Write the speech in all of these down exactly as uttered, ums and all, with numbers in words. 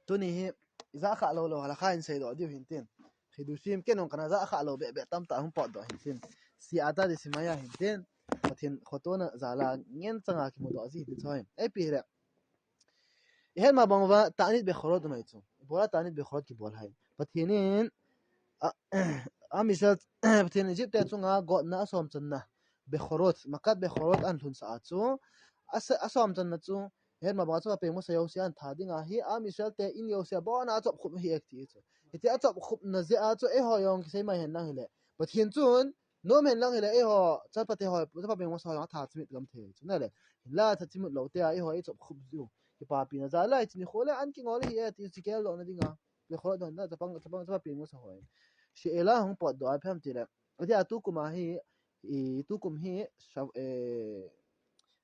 Tuni hi, i ja kha lou lou, halakha in seidoh diu hintin. Chidushim kei nung kana ja kha lou be be tamtah hung potdoh hintin. Si ata di simaya hintin. Pathen khotona jala ngen changa kimudoh ji hintin choi. Ei pi le. Ihet ma bang uva, ta'anit bechorot um ahi chu. Ibola ta'anit bechorot kibol ham. Pathen in, a, Am Israel, Pathen in Egypt te chunga gotna asom channa. Bechorot, makat bechorot ahin lhunsah a chu. Asa, asom channa chu. Ihet ma bang uva chu apeng masa jouse ahin that ding ahi. Am Israel te in jouse abona achop khup hi e ti chu. Hiti achop khupna jeh a chu eiho jong kisei mai hen lang hile. Pathen chun, nom hen lang hile eiho, chapa te ho, chapa peng masa ho jong atha chimit gam thei chu. Nale, hinla tha chimit lou te a eiho eichop khup jiu. Kipapina jala hiche nikho le an kingol hi e ti chu kigeldohna dinga. Bechorot don da chapang, chapang, chapa peng masa ho. She'ela hung potdoh a ipi ham tile. Atia tukum a hi, i tukum hi, Sha-, eh,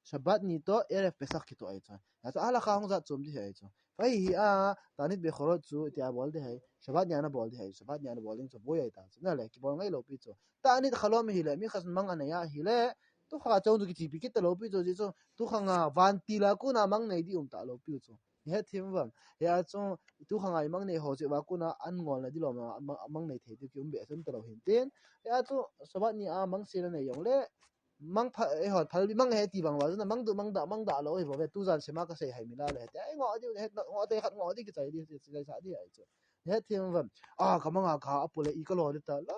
Shabbat ni toh Erev Pesach kitoh ahi chu. Hijeh chun halakha hung jat chom di ahi chu. Ahi hi a, ta'anit bechorot chu itia bol di ahi. Shabbat nia nabol di ahi. Shabbat nia nabol ding chu boi ahi ta chu. Nale, kibol ngai lou pi chu. Ta'anit chalom hile, mi khat mang anei a hile. Tukha chang chu kichepi kit talou pi chu, ji chu. Tukhang a vantil a kona mang nei di um talou pi chu. Ihet them uvam. Hia chu, tukhang a imang nei ho chu, va kona an ngolna di lom a, mang, mang nei thei diu kium behseh talou hintin. Hia chu, Shabbat ni a mang sela nei jong le, mang pha, eiho, phal bi mang he ti bang uva chu, na mang du, mang da, mang da lou hi bou ve, tujan sema kasei hai mi la le, te, ai ngo diu, he, ngo te khat ngo di kichai di, kichai sa di ahi chu. Ihet them uvam. A, kamang a ka, apule i kalo di ta, la,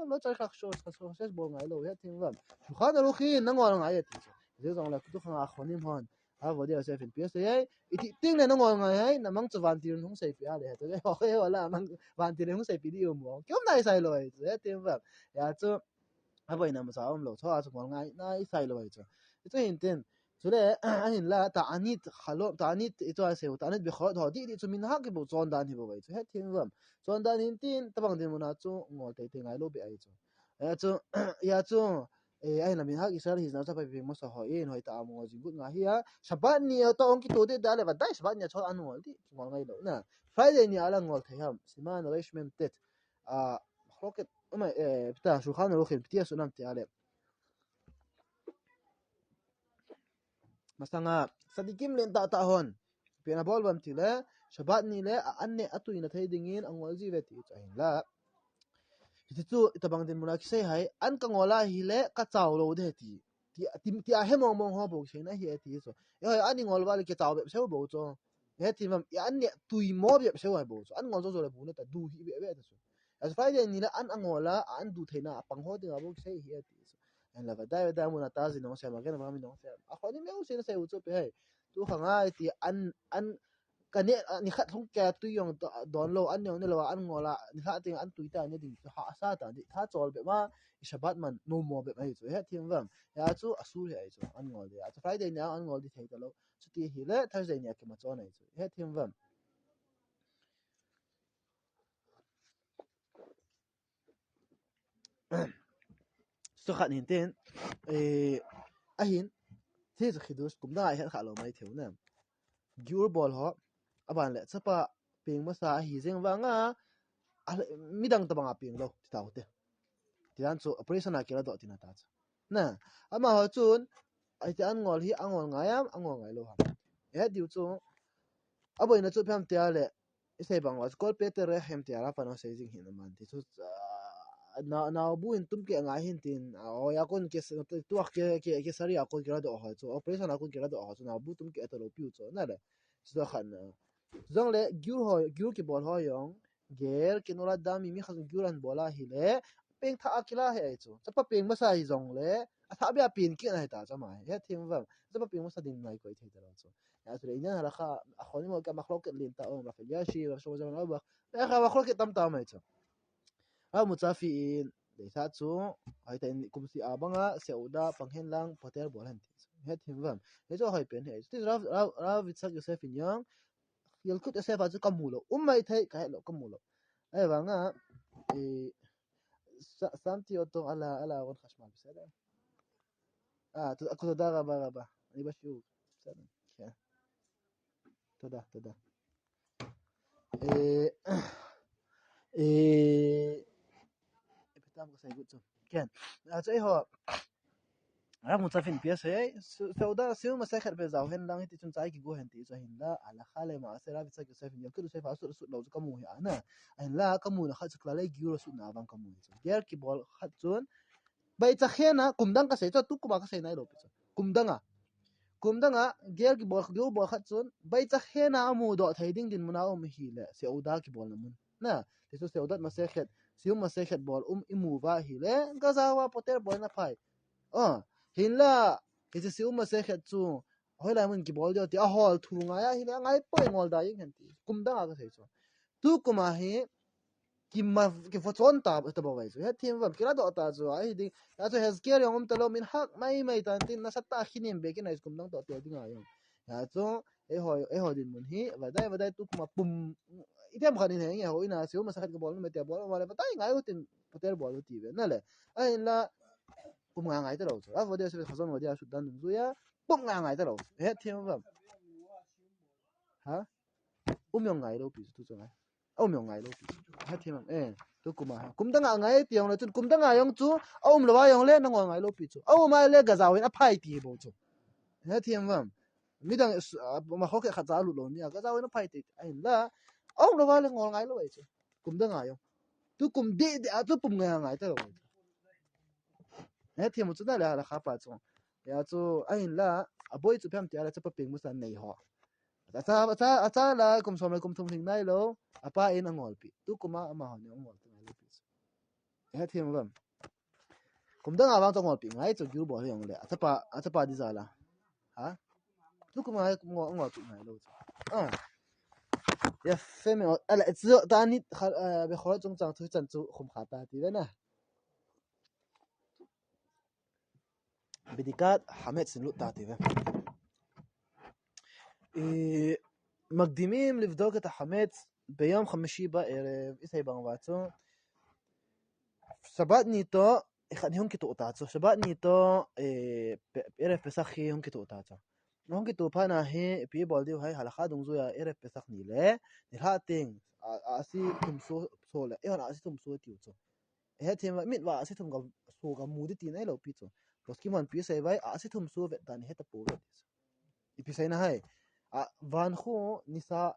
la chai khak so, so, so, ses bol ngai lou, ihet them uvam. Shulchan Aruch hi, nangol ngai e ti chu. Ji jong le, tukhang a khonim hon. A, vo dia se fin pia se ai. Iti ting le nangol ngai ai, namang chu vantil hung seipi a le. To le, okay, wala, mang vantil hung seipi di um mo. Kium nai sai lou ai, chu, he tim va. Ya chu, a voi na ma sa um lou, chu a chu ngol ngai, nai sai lou ai chu. Chu hintin. Chu le, ahinla, ta'anit, chalom, ta'anit, i chu a seu, ta'anit bechorot ho, di, di chu minhag hi bou, chondan hi bou ai chu. He tim va. Chondan hintin, tabang dinmun a chu, ngol tei tei ngai lou be ai chu. Ya chu, ya chu, Eh, ahinla minhag Israel hina chapa peng masa ho in hoitah a ngol jing got ngai hi a. Shabbat ni a toh hung kitoh di da le vadai Shabbat ni a chol an ngol di, ngol ngai lou na. Friday ni a la ngol thei ham. Siman Resh Mem Tet. A, mahloket, um, eh, pita Shulchan Aruch in piti asun ham ti a le. Masanga, tzadikim lentah tah hon. Ipi ana bol uvam ti le, Shabbat ni le, a an neh a tuina thei dingin, angol ji uve ti chu ahinla. Hiti chu, itobang dinmun a kisei ham, an kangol a hile, kachao lou ding ahi ti. Ti, ti, ti a he mong mong ho bou kiseina ahi e ti chu. Eiho, an ingol uva le kichao behseh bou chu. Ihet them uvam, i an neh tui mo behseh bou chu. An ngol jou jou le bu na ta du hi behseh ta chu. Achu Friday ni le an angol a, an du theina, apang ho dinga bou kisei ahi e ti chu. Ahinla vadai vadai mun a ta ji nong sei, Magen Avram in nong sei. A khonim jouse na sei u chu pe hai. Tukhang a ti an, an ka neh, a, nikhat lhung kei a tui jong do-, don lou, an neh jong ne lou a, an ngol a, nikhat teng an tui ta ne ding chu hahsa ta, di tha chol be ma, i Shabbat man, no mo be ma hi chu, ihet them uvam. Ya chu, asur hi ahi chu, an ngol di. Ya chu, Friday ni a an ngol di thei ta lou. Chuti hile, Thursday ni a kima chon ahi chu, ihet them uvam. Chu khat hintin, eh, ahin, thi chu chidush, kum dang a ihet kha lou mai thei u na. Giur bol ho, aban le, chapa peng masa ahi jeng vanga, a, midang tobang a peng lou, ti tau te. Ti dan chu, operation a kila doh tina ta chu. Na, amaho chun, ai ti an ngol hi, angol ngai am, angol ngai lou ham. Eh, diu chu, aboina chu ipi ham ti a le, I sei bang uva, kol pe te re hem ti a la pan o sei jing hin aman ti chu, ah, na, naobu in tum ke ngai hin tin, ah, o ya kon ke s-, tu a ke, ke, ke sari a kon kila doh ho chu, operation a kon kila doh ho chu, naobu tum ke ta lou piu chu, na le. Chu khat na. Jong le, giur ho, giur kibol ho jong, ger, kinolad dam mi, mi khat giur an bol a hile, peng tha a kila ahi chu. Chapa peng masa hi jong le, a tha bia peng kit na hi ta chu ama hi. Ihet them uvam. Chapa peng masa ding ngai koi thei ta lou chu. Ya chu le Indian halakha, a khonim ho ka mahloket lentah um, Rav Elyashiv, Rav Shlomo Zalman Auerbach. Ya kha mahloket tamtah um ahi chu. A Mutzafi in, dei sa chu, hoitah in kum seh a banga, seuda, pang hen lang, poter bol hen ti chu. Ihet them uvam. Hichu hoi pen hi. Ti Rav, Rav, Rav Yitzhak Yosef in jong, Yalkut Yosef a chu kamu lou. Um maithei, kahet lou, kamu lou. Ahivanga, eh, ש-, שמתי אותו על ה-, על הארון חשמל, בסדר? אה, ת-, תודה רבה רבה. אני בשיעור. בסדר, כן. תודה, תודה. אה, אה, כן. אז זהו. Ramu chafin pia sei, seuda, siu masai khat pe jao hen lang hiti chun chai kigo hen ti chu ahinla, alakha le maaseh Rav Yitzchak Yosef in Yalkut Yosef a sut, sut lou chu kamu hi ana. Ahinla, kamu na khat chu Klalei Giur a sut na vang kamu hi chu. Ger kibol khat chun, baicha khena, kum dang kasei chu, tu kuma kasei nai lou pi chu. Kum dang a. Kum dang a, ger kibol, giur bol khat chun, baicha khena amu doh thei ding dinmun a um hile, seuda kibol na mun. Na, ti chu seudat masai khat, siu masai khat bol um imu va hile, gaza va poter bol na phai. Oh, hinla, hiche siu masai khat chu, hoilai mun kibol diu ti, ahol thu ngai a hile, ngai poi ngol da ing hen ti. Kum dang a kasei chu. Tu kuma hi, kima, kivochon ta, ta bou vai chu. Hethem vam, kila doh ta chu. Ahi ding, ya chu Hezkel jong um ta lou, min hak mai mai tan tin, nasatah a khinem be kinai kum dang toh tel ding a jong. Ya chu, eiho, eiho dinmun hi, vadai, vadai tu kuma pum, itiham khat in henge, ho ina, siu masai khat kabol, mete bol, vale, vadai ngai u tin, poter bol u ti ve, na le. Ahinla, pum ngai ngai ta lou chu. A, vadai, se, khazon, vadai, sut dan dungjuia, pum ngai ngai ta lou chu. Hethem vam. Ha? Um jong ngai lou pi chu, tu chu ngai. A um jong ngai lou pi chu. Hethem am, eh, tu kuma. Kum dang a ngai ti jong le chun, kum dang a jong chu, a um lou a jong le, na ngol ngai lou pi chu. A um a le, gaza vin a phai ti bou chu. Hethem vam. Midang, s-, a, ma kho khe khat cha lut lou ni a, gaza vin a phai ti. Ahinla, a um lou a le ngol ngai lou ai chu. Kum dang a jong. Tu kum di, di a chu pum ngai ngai ta lou. Hethem chu na le, alakha pa chu. Ya chu, ahinla, aboi chu phem ti a le, chapa peng musan nei ho. Acha, acha, acha la, kum som le kum thum hing nai lou, apa in angol pi. Tu kuma ama ho ni angol pi ngai lou pi chu. Hethem vam. Kum dang a vang chu angol pi ngai chu, giur bol hi jong le. Achapa, achapa di jal a. Ha? Tu kuma ngol, ngol pi ngai lou chu. Ah. Yafe מאוד. Ala, chu ta ni, kha, eh, be khol chung chang thu chan chu khum kha ta ti ve na. Bidikat hametz in lut ta ti ve. מקדימים לבדוק את החמץ ביום חמישי בערב, isei bang va chu. Shabbat ni toh, ikhat ni hung kitoh ta chu. Shabbat ni toh, eh, pe-, erev Pesach hi hung kitoh ta chu. Hung kitoh phat na hi, ipi bol diu ham, halakha dungjuia erev Pesach ni le, nilhah teng, a, ahsi thum so, so le, eihon ahsi thum so tiu chu. Hethem va, mitvah ahsi thum ga, so ga mu di ti nai lou pi chu. Poskim hon ipi sei vai, ahsi thum so vet dan heta pou vet. Ipi sei na ham. A, van khu nisa,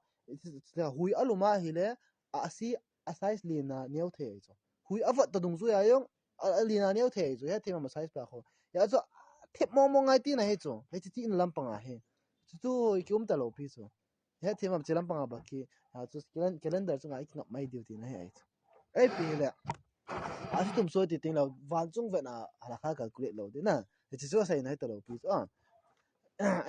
hui alum a hile, ahsi, a size lina neo thei chu. Hui avot ta dungjuia jong, a, a lina neo thei chu. Hethem a size pa khu. Ya chu, thep mong mong ngai ti na hi chu. Hiche ti in lampang a hi. Chu chu, kium ta lou pi chu. Hethem am che lampang a baki, a chu calen-, calendar chunga ikingap mai diu tina hi ai chu. Ipi hile. Ahsi thum so ti teng le, van chung vet na, halakha calculate lou ding na. Hiche chu asei nai ta lou pi chu. Ah.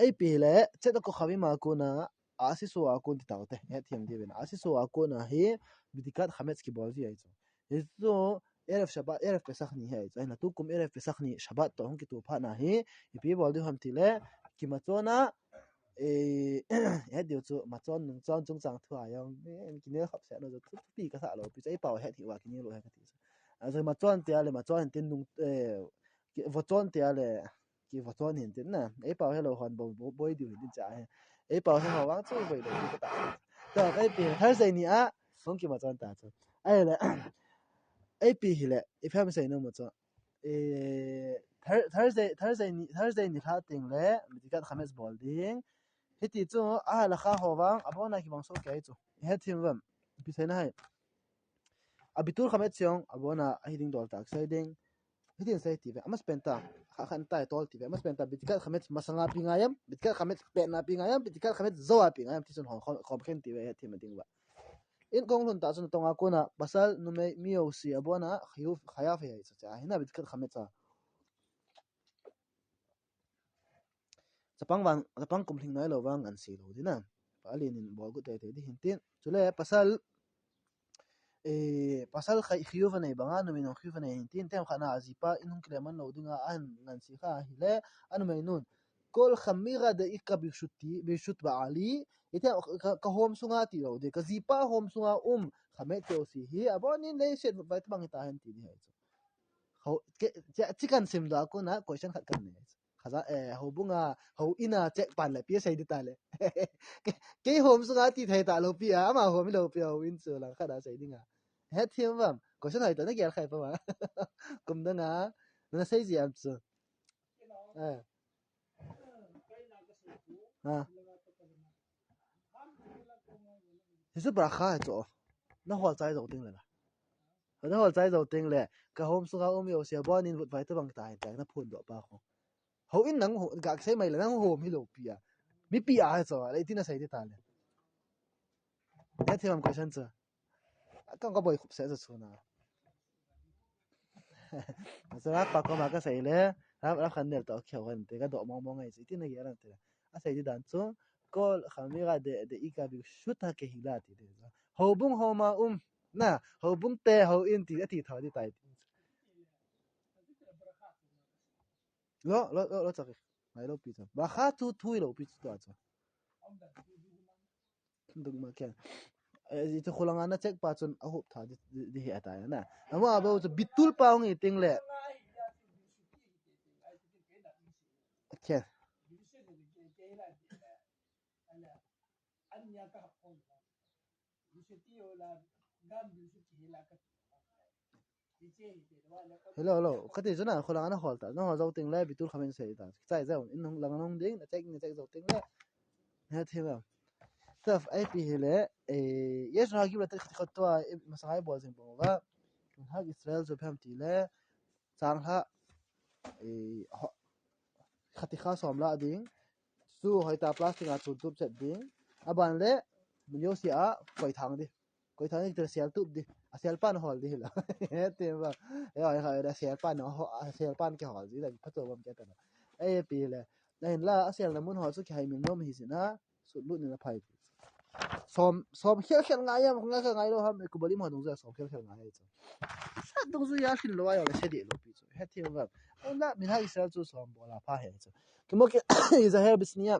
Ipi hile, צאת הכוכבים a kona, ahsi so a kon ti tau te. Hethem diu ve na. Ahsi so a kona hi, bidikat hametz kibol ji ai chu. Hichu, erev Shabbat, erev Pesach ni hi ai chu. Ahinla tu kum erev Pesach ni Shabbat toh hung kitoh phat na hi, ipi bol diu ham ti le, kimachon a, eh, het diu chu, machon nungchon chungchang thu a jong, eh, kinel khop se no chu, thupi kasa lou pi chu, ei pao het hi va kinel lou he kati chu. Achu machon ti a le, machon hin tin nung, eh, ki-, vochon ti a le, kivochon hin tin na. Ei pao he lou hon bo, bo, boi diu hin tin cha he. Ei pao he ho vang chu boi lou ti kata. Toh, ipi, Thursday ni a, hung kimachon ta chu. Ahile, ipi hile, ipi ham sei nom u chu. Eh, Thur-, Thursday, Thursday ni, Thursday nilhah teng le, bidikat hametz bol ding. Hiti chu, ahalakha ho vang, abona kibang so kei chu. Hethem vam. Ipi sei na ham. Abitul hametz jong, abona, ahi ding dol tah sei ding. Hitin sei ti ve, amasapen ta, kha khan ta tol ti ve, amasapen ta, bidikat hametz masanga pi ngai am, bidikat hametz petna pi ngai am, bidikat hametz jou a pi ngai am, ti chun hon khom, khom khen ti ve, hethem a ding va. In kong lhun ta chun tong a kona, pasal numei mi jouse abona, khiyuv, khayav hi ai chu cha, hina bidikat hametz a. Chapang vang, chapang kum lhing nai lou vang ngansi lou ding na. Pa alen in bol got tei tei ding hin tin. Chule pasal, eh, pasal khai khiyuv anei banga, numei nung khiyuv anei hin tin. Tem khat na ajipa in hung kile man lou dinga, ahin ngansi kha hile, anumei nun. כל חמירא דאיכא ברשותי, ברשות בעלי, ite ka, ka home sunga ti lou ding, ka jipa home sunga um, hametz jouse hi, abonin lei set vai tabang hita hen ti ding hai chu. Ho, ke, che, che kan sim doh a kona, question khat kan nei. Khaja, eh, houbung a, houin a, che pan le, ipi sei ding ta le. Ke, kei home sunga ti thei ta lou pi a, ama home lou pi a, houin chu lang khat a sei ding a. Hethem vam, question hai ta na gel khai pa ma. Kum dang a, na sei ji am chu. Eh. Ha. Hichu bracha hichu. Na hol chai jou teng le la. Na hol chai jou teng le, ka hom sunga um jouse a bon in vutvai tabang ta hin ta na phondoh pa khu. Houin nang ho, gasei mai le nang hom hilou pi a. Mipi a hichu, le iti nasei ti ta le. Hethem em question chu. Ka, kaboi khup sese chu na. Sara pa koma kasei le, rap, rap khan nel to kheu kan te, kadoh mong mong ngai chu, iti nagel em ti. Asei ti dan chu, כל חמירה ד, דאיכא ברשות הקהילה ti. Houbung homa um, na, houbung te, houin ti, ati tho ti tai. Lo, lo, lo, lo, chak. Ngai lou pi chu. Bracha chu thui lou pi chu tua chu. Dugma khen. Eh, iti khulanga na check pa chun a hop tha di, di, di he ata na. Ama ba chu bitul pa hung i ting le. Khen. Hello, hello. Kati chu na, khulanga na hol ta. Na hol jou teng le, bitul khamen sei ta. Chai jou, in hung lang hung ding, na check, na check jou teng le. Hethem em. Taf, ai pi hile, eh, Yesu ha kibla te khat khat tua, eh, masang ai bol jing bol va. Hak Israel chu phem ti le, chang ha, eh, ho, khati kha som la ding. Chu hoi ta plastic a chun tup chet ding. Aban le, mun jouse a, koi thang di. Koi thang di, sel tup di. A sel pan hol di la. Hethem va. Eh, ai ha, a sel pan ho, a sel pan ke hol di la, phato bam ke ta. Ai pi le. Na hin la, a sel na mun ho chu kihai min nom hi sina. Sut lut ni la phai. Som, som khel khel ngai ya, ngai ka ngai lou ham, ku bali mo dong ja som khel khel ngai chu. Sa dong ju ya khin lou ya la se di lou pi chu. Hethem va. Ai la, min ha Israel chu som bol a pha he chu. Kimo ke, Israel bisnia.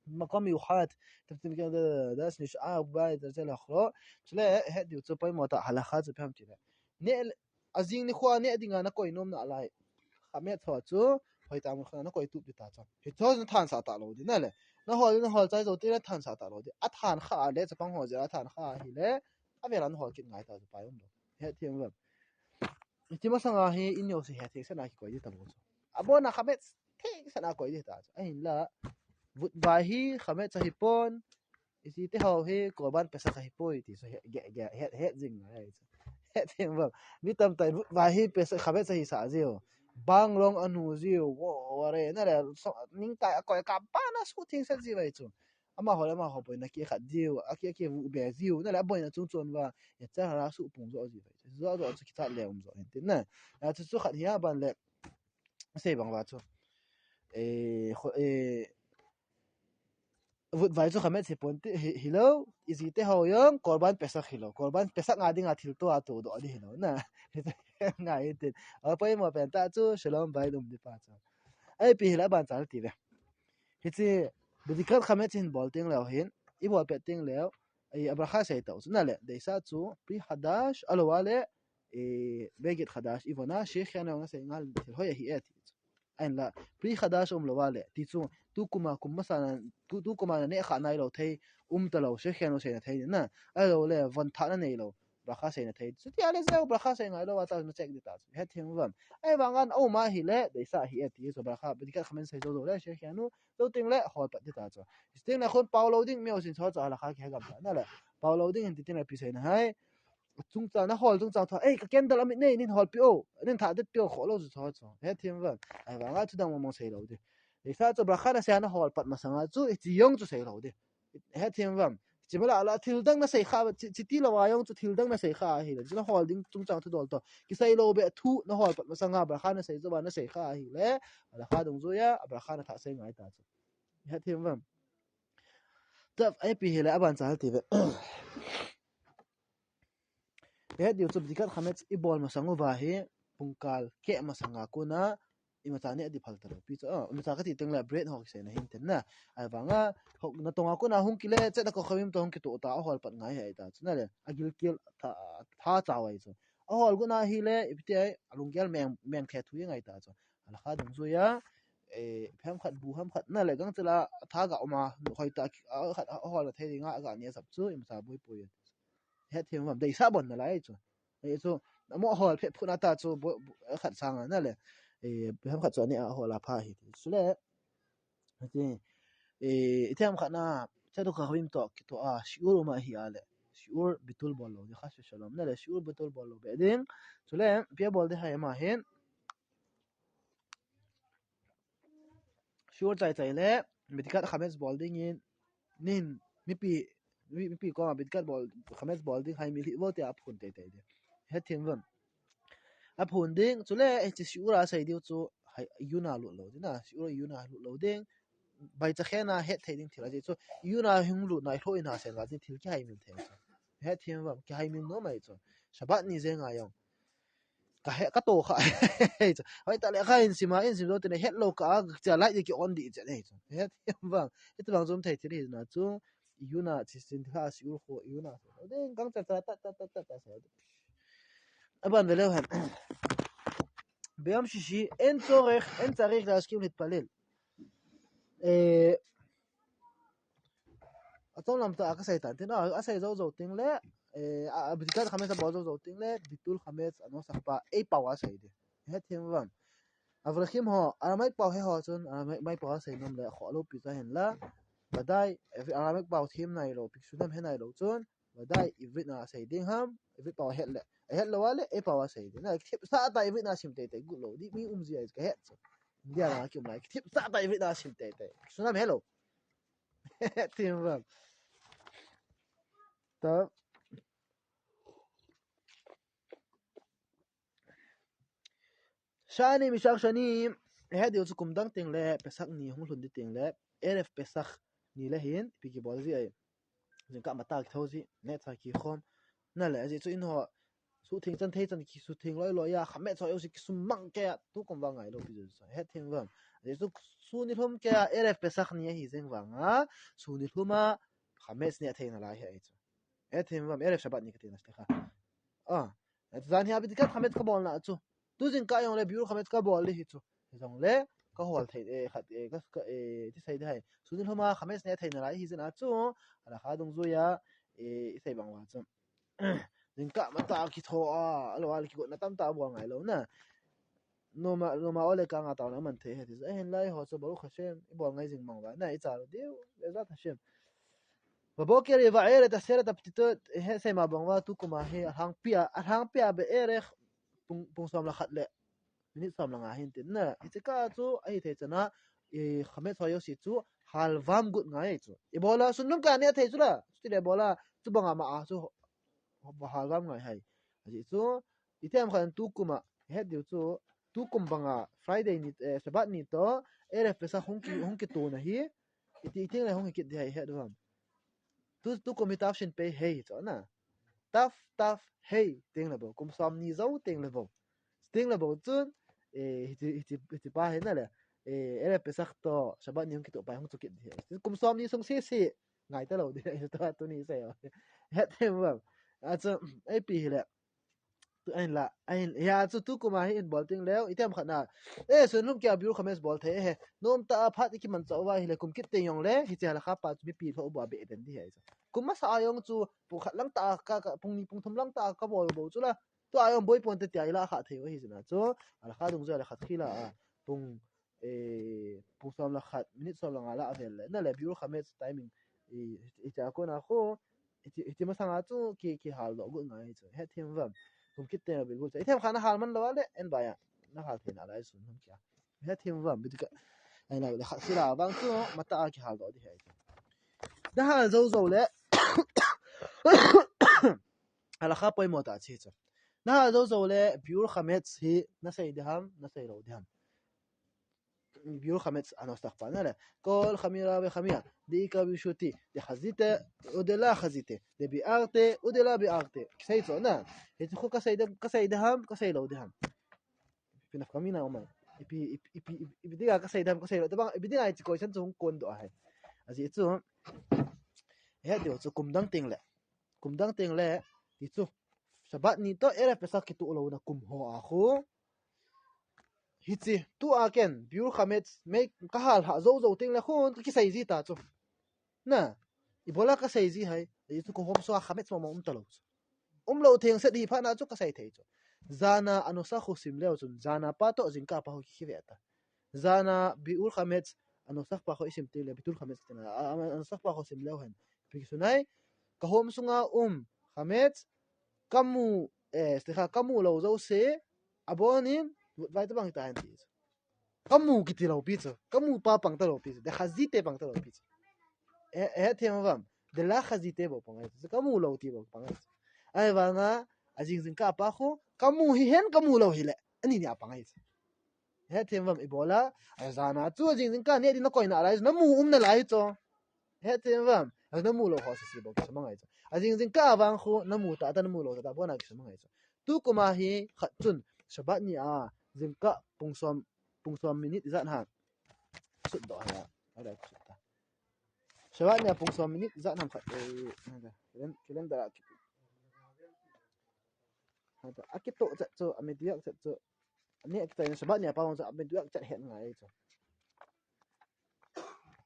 מקום מיוחד, תפתים כן דס נשאר בבית אצל אחרו, chule, het diu chu poimo ta halacha chu phem ti le. Ne, ajing nikho a ne dinga na koi nom na lai. Khamet tho chu, hoi ta mun kha na koi tup di ta chu. Hichu na than sa ta lou di na le. Na hol, na hol chai jou ti le than sa ta lou di. A than kha le, chapang ho jeh a than kha hi le. A vela na hol kit ngai ta chu pai um lou. Hethem va. Iti masanga hi in jouse hethem sena kikoi di ta lou chu. Abon a khamet theng sena koi di ta chu. Ahin la. Vutvai hi khamet sa hi pon. Iti te ho hi korban pesach hi poi ti chu he, ge, ge, het, het jing ngai chu. Hethem va. Mi tamtah in vutvai hi pesach khamet sa hi sa jiu. Bang long anu jiu. Wo, wo re na le. So, ning tai a koi ka pa na su thing sa jiu vai chu. Amaho le amaho boina kikhat diu, aki, aki vu be diu, na le aboina chung chon va, ya cha ra su pung jo ji ve. Jo jo chu kitha le um jo hin tin na. Ya chu chu khat hi a ban le, sei bang va chu. Eh, kho, eh, vutvai chu khamet se pon ti, hi, hilou, iti te ho jong, korban pesach hilou, korban pesach nga dinga thil to a to do di hilou, na. Ngai tin. A poimo pen ta chu, shalom bai dum di pa chu. Ai pi hila ban chal ti ve. Hichi, bedikat khamet hin bol teng leu hin, i bol pet teng leu, i a bracha sei tau chu na le, deisa chu, pri hadash, alou a le, i beged hadash, i vona, shechianu nga sei ngal, thil hoi ahi e ti chu. Ahin la, pri hadash um lou a le, ti chu, tu kuma, kum masa na, tu, tu kuma na ne kha nai lou thei, um ta lou, shechianu sei na thei na, alou le, von tha na nei lou, bracha sei na thei. Chuti a le jeh a bracha sei ngai lou a ta na check di ta chu. Hethem vam. Ahivang a um a hi le, deisa hi e ti chu bracha, bedikat khamet sei jou jou le, shechianu, jou teng le, hol pat di ta chu. Teng le khun pao lou ding, mi o sin chu chu halacha kihe gam ta. Na le, pao lou ding hin ti teng le pi sei na hai. Chungchang na hol chungchang tho. Ei, ka candle amit nei, nin hol pi o. Nin tha det pi o, kho lou chu chu chu. Hethem vam. Ahivang a chu dang mong mong sei lou di. Deisa chu bracha na sei na hol pat masang a chu, i chi jong chu sei lou di. Hethem vam. Chi mala la thil dang na sei kha, chi, chi ti lou a jong chu thil dang na sei kha hi le. Chu na hol ding chungchang thu dol to. Kisei lou be thu na hol pat masang a bracha na sei chu ba na sei kha hi le. Halacha dungjuia, bracha na tha sei ngai ta chu. Hethem vam. Taf, ai pi hi le, aban chal ti ve. He diu chu bedikat khamet i bol masang uva hi, pungkal keh masang a kona, imacha ne di phal ta lou pi chu, ah, imacha kati teng le bread ho kisei na hin ten na. Ahivang a, ho, na tong a kona hung kile, chet a ko khavim to hung kito ta, ahol pat ngai hi ai ta chu na le, agilkel tha, tha chau ai chu. Ahol gu na hi le, ipi ti ai, alunggel meng, meng the thu ngai ta chu. Halacha dungjuia, eh, hem khat bu hem khat na le gang chela, tha ga um a, hoi ta, a, khat, ahol na thei ding a, ga ne sap chu, imacha boi poi. Hethem vam, deisa bon na lai chu. Ei chu, amo hol phe phuna ta chu, bo, bo, khat sang a na le. Eh, peham khat chu ani a hola pha hi ti. Chule, hiti, eh, itiham khat na, Tzedok HaRavim toh kitoh a, shiur um ahi a le, shiur bitul bol lou ding, khas shalom, na le, shiur bitul bol lou be ding. Chule, ipi abol ding ham ahin, shiur chai chai le, bitikat chametz bol ding in, nin, mipi, mi- mipi koma bitikat bol, chametz bol ding, hai mi li bol te aphun tei tei ding. Hethem uvem. Aphun ding, chule, eh, chi shiur a sei diu chu, hai, iyun a lut lou ding na, shiur iyun a lut lou ding, bai cha khen a het thei ding thil a sei chu, iyun a hung lut na, i hlo in a sen va ding thil kihai mil thei chu. Hethem uvem, kihai mil nom ahi chu. Shabbat ni jeng a jong. Ka he, ka to kha. Hoi ta le kha in sima, in sim zo te ne het lou ka, ka cha lai di ki on di che ne chu. Hethem uvem. Hethem uvem thei thil hi na chu. Iyun a chi sin kha shiur kho, iyun a. Ding kang cha cha ta ta ta ta ta sa. Aban ve leu hen. Biyom shishi, en tzorech, en tzarich la askim litpalel. Eh, Achom lam ta a ka sei tan tin, a, a sei zo zo ting le, eh, a, a bitikat chametz a bol zo zo ting le, bitul chametz a no sak pa, ei pau a sei di. Hethem uvem. Avrahim ho, Aramaic pau he ho chun, Aramaic pau a sei nom le, kho lo pi cha hen la. Vadai, Aramaic pau them nai lou, pi sunam he nai lou chun, vadai, Ivrit na sei ding ham, Ivrit pau het le, het lou a le, ei pau a sei di. Na, thip sa ta Ivrit na sim tei tei, gut lou, di mi um ji ai ka het. India na ki um lai, thip sa ta Ivrit na sim tei tei. Sunam he lou. Hethem uvem. Ta. Shani mishar shani. He diu chu kum dang ting le, Pesach ni hung lhun di ting le, Erev Pesach ni le hin, ipi kibol ji ai. Jingkah matah kitho ji, neh cha kikhom. Na le, ajeh chu in ho, sutheng chan thei chan ki sutheng loi loi a, chametz ho jouse kisum mang kei a, tukum vang ngai lou pi chu. Hethem uvem. Ajeh chu sun nilhum kei a, Erev Pesach ni ahi jeng vang a, sun nilhum a, chametz neh thei nalai hi ahi chu. Hethem uvem, Erev Shabbat ni ka ti na sle kha. Ah, jan hi a bitikat chametz ka bol na chu. Tu jingkah jong le biur chametz ka bol di hi chu. Jong le, ka hol thei, eh, khat, eh, ka, ka, eh, ti sei di hai. Sun nilhum a chametz neh thei nalai hi jeh a chu. Halakha dungjuia, eh, i sei bang uva chu. Jingkah matah kitho a, a lou a le kigot na tamtah bol ngai lou na. Noma, noma ole ka nga tauna man thei he ti. Eh, hin lai ho chu Baruch Hashem, i bol ngai jing mang uva. Na i cha diu, Bezrat Hashem. Baboker i va ere ta sere ta piti to, he sei ma bang uva tukum a hi, a hang pia, a hang pia be ere pung, pung som le khat le. Minute som le nga hin tin na. I chi ka chu, a hi thei chana, i chametz ho jouse chu, hal vam gut ngai chu. I bol a, sun nilhum kei a neh thei chu la. Chu ti le bol a, chu bang a ma a chu, hal vam ngai hai. Ajeh chu, itiham khat tukum a, het diu chu, tukum bang a, Friday ni, eh, Shabbat ni to, Erev Pesach hung ki, hung kitu na hi, iti, iti le hung kit di hai het uvem. Tu, tukum hi Tafshin Pei Hei chu na. Taf, Taf, Hei, ting le bou. Kum som ni jou ting le bou. Ting le bou chun, eh, hiti, hiti, hiti pa hi na le. Eh, Erev Pesach to, Shabbat ni hung kitu pa hung chu kit di hai. Kum som ni sung si si. Ngai ta lou di hai, tu, tuni sei o. Hethem uvem. A chu, ei pi hi le. Tu ahin la, ahin, hia chu tukum a hi in bol ting leu, itiham khat na. Eh, sun nilhum kei a biur chametz bol thei he. Nom ta a phat i kiman chah uva hi le kum kit teng jong le, hiche halakha pa chu mipi lhoh bou a be den di hai chu. Kum masa a jong chu, pung khat lang ta a ka, ka, pung ni, pung thum lang ta a ka bol bou chu la. Tu a jong boi pon te tia i la kha thei u ahi jeh a chu. Halakha dungjuia le khat khi la a. Pung eh, pung som le khat, minute som le nga la a vel le. Na le biur chametz timing. I, i cha ko na ko, i ti, i ti masang a chu ki, kihal doh gut ngai chu. Hethem uvem. Kum kit teng a bil gut chu. Itiham khat na hal man lou a le, en ba ya. Na hal thei nalai sun nilhum kei a. Hethem uvem, bitikat. Ai na le khat sila vang chu, matah a kihal doh di hai. Na hal jou jou le. Halakha poimo tah chu. Na hal jou jou le, biur chametz hi, na sei di ham, na sei lou di ham. Biur chametz a no sak pa na le. Kol chamira ve chamira. Deika birshuti. Dechazite, o dela chazite. Debi'arte, o dela bi'arte. Sei chu na. Hichu ka sei di, ka sei di ham, ka sei lou di ham. Ipi nafka mina um ai. Ipi, ipi, ipi, ipi, ipi dinga ka sei di ham, ka sei lou. Tabang, ipi dinga hiche question chu hung kon doh ahi. Ajeh chu. He diu chu kum dang teng le. Kum dang teng le. Ti chu. Shabbat ni to Erev Pesach kitu louna kum ho a khu. Hiche, tu a ken, biur chametz, mei ka hal ha jou jou teng le khun, ka kisei ji ta chu. Na, ibola ka sei ji hai, i chu ka hom so a chametz mama um ta lou chu. Um lou theng set hi pha na chu ka sei thei chu. Jana anusach khu sim leu chun, jana pa toh jingkah pa khu kikhe ve ta. Jana bitul chametz, anusach pa khu isim tile, bitul chametz tina, a, a, anusach pa khu sim leu hen. Ipi kisunai, kahom sunga um chametz, kamu, eh, slikha, kamu lou jouse, abonin, vutvai tabang hita hen ti. Kamu kiti lou pi chu. Kamu pa pang talou pi chu. Dechazite pang talou pi chu. Eh, eh, them vam. Delachazite bou pang ai chu. Kamu lou ti bou pang ai chu. Ahivanga, ajing jingkah pa khu, kamu hihen, kamu lou hile. Ani nia pang ai chu. Eh, them vam, ibola, ajana chu, ajing jingkah neh din nakoi nalai chu. Namu um nalai chu. Eh, them vam. Ajing namu lou ho sisi bou kisamang ai chu. Ajing jingkah vang khu, namu tata, namu lou tata, abona kisamang ai chu. Tukum a hi khat chun, Shabbat ni a, jingkah pung som, pung som minute ijat ham. Sut doh ha. Ala sut ta. Shabbat ni a pung som minute ijat ham khat. Eh, nada. Calendar a ki. Nada. Akito chat chu, ameduyak chat chu. Ani akito Shabbat ni a pa chu ameduyak chat het ngai chu.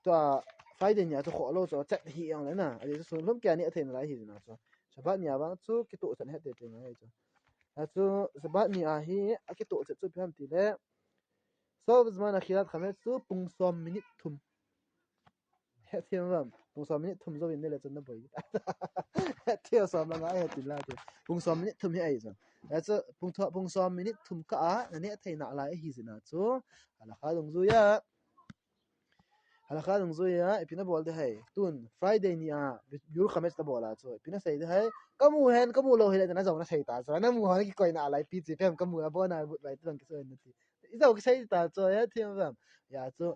Tua Friday ni a chu kholou chu chat hi ang le na. Ajeh chu sun lom kia ni athei nalai hi na chu. Shabbat ni a vang chu kito chat het tete ngai chu. Achu Shabbat ni a hi akito chat chu ipi ham tile. Sof zman achilat chametz chu pung som minute thum. Hethem vam. Pung som minute thum jouvin nele chun naboi. Hethem som langa hethem la te. Pung som minute thum hi ai chu. Achu pung tho, pung som minute thum kah a, naneh thei nalai ahi jeh a chu. Halakha dungjuiya. Halakha dungjuiya, ipi nabol ding ham. Tun, Friday ni a, bitul chametz nabol a chu. Ipi nasei ding ham. Kamu hen, kamu lou hile, najou nasei ta chu. Namu ho nakikoi nalai pi chu, ipi ham kamu abona, vutvai tabang kisei nati. Ijou kisei ta chu, hethem vam. Achu,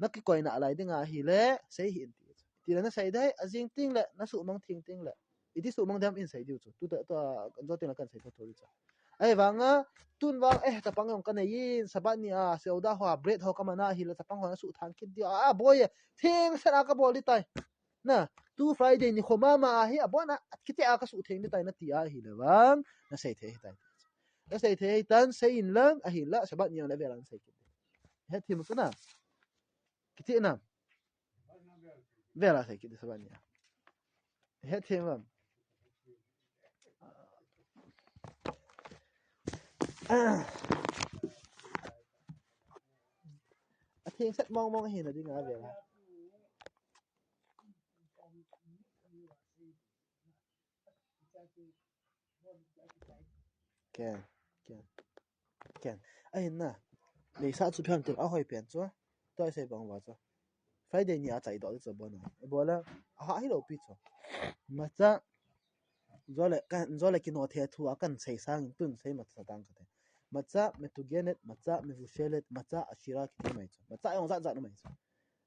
nakikoi nalai ding ahile, sei hih in ti chu. Tile nasei ding ham, ajing tengle, nasuhmang theng tengle. Iti suhmang ding ham in sei diu chu. Tuta, tua, jou tengle kan sei thotho diu chu. Ahivanga, tun vang, eh, chapang jong kanei in, Shabbat ni a, seuda ho, bread ho kaman ahile, chapang ho nasuh thang kit diu. Ah, boi, thengset a kabol ding tai. Na, tu Friday nikho mama ahi, abona, kiti a kasuh theng ding tai nati ahile vang, nasei thei hitai. Nasei thei hitan, sei in lang, ahinla, Shabbat ni a le vela nasei kit. Hethem chu na. Kiti na. Vela sei kit Shabbat ni a. Hethem vam. Athengset mong mong hina ding a vela. Ken, ken, ken. Ahin na. Leisa chu phian til ahoi pen chu. Tua isei bang uva chu. Friday ni a chai doh chu abona. Ibola, aha hilou pi chu. Matzah, jole, kan, jole kino the thu a kan sei sangin tun sei matzah tang kate. Matzah metugenet, matzah mevushelet, matzah ashira kiti mai chu. Matzah jong jat jat mai chu.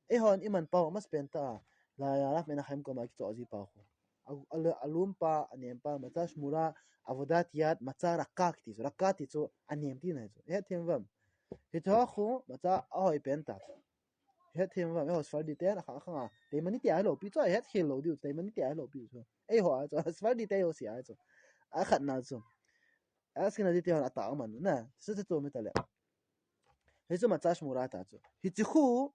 Eihon iman pau, amasapen ta, la ya raf mena khaim koma kichoh ji pau khu. A, a, alum pa, anem pa, matzah shmura, avodat yad, matzah rakka kiti chu. Rakka ti chu, anem tina chu. Hethem vam. Hiche ho khu, matzah ahoi pen ta. Hethem vam, eiho Sephardi ten, akhang, akhang a. Teimani te ahilou pi chu, ahet khel lou diu, Teimani te ahilou pi chu. Eiho a chu, Sephardi te eiho sia chu. Akhatna chu. Ashkenazi te hon atah aman na. Chu chu chu mi ta le. Hichu matzah shmura ta chu. Hiche khu,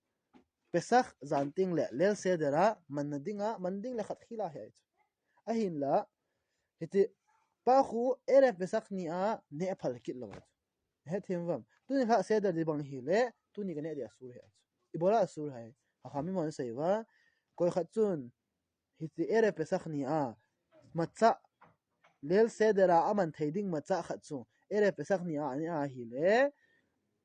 Pesach jan tengle, Leil Seder a, manna dinga, man dingle khat khel ahi chu. Ahinla, hiche pa khu, Erev Pesach ni a, neh phal kit lou chu. Hethem vam. Tuni kha Seder di bang hile, tuni kaneh di asur hi chu. Ibola asur ham. Chachamim hon asei uva. Koi khat chun, Hiche Erev Pesach ni a, matzah, Leil Seder a aman thei ding matzah khat chu, Erev Pesach ni a, ani ahile,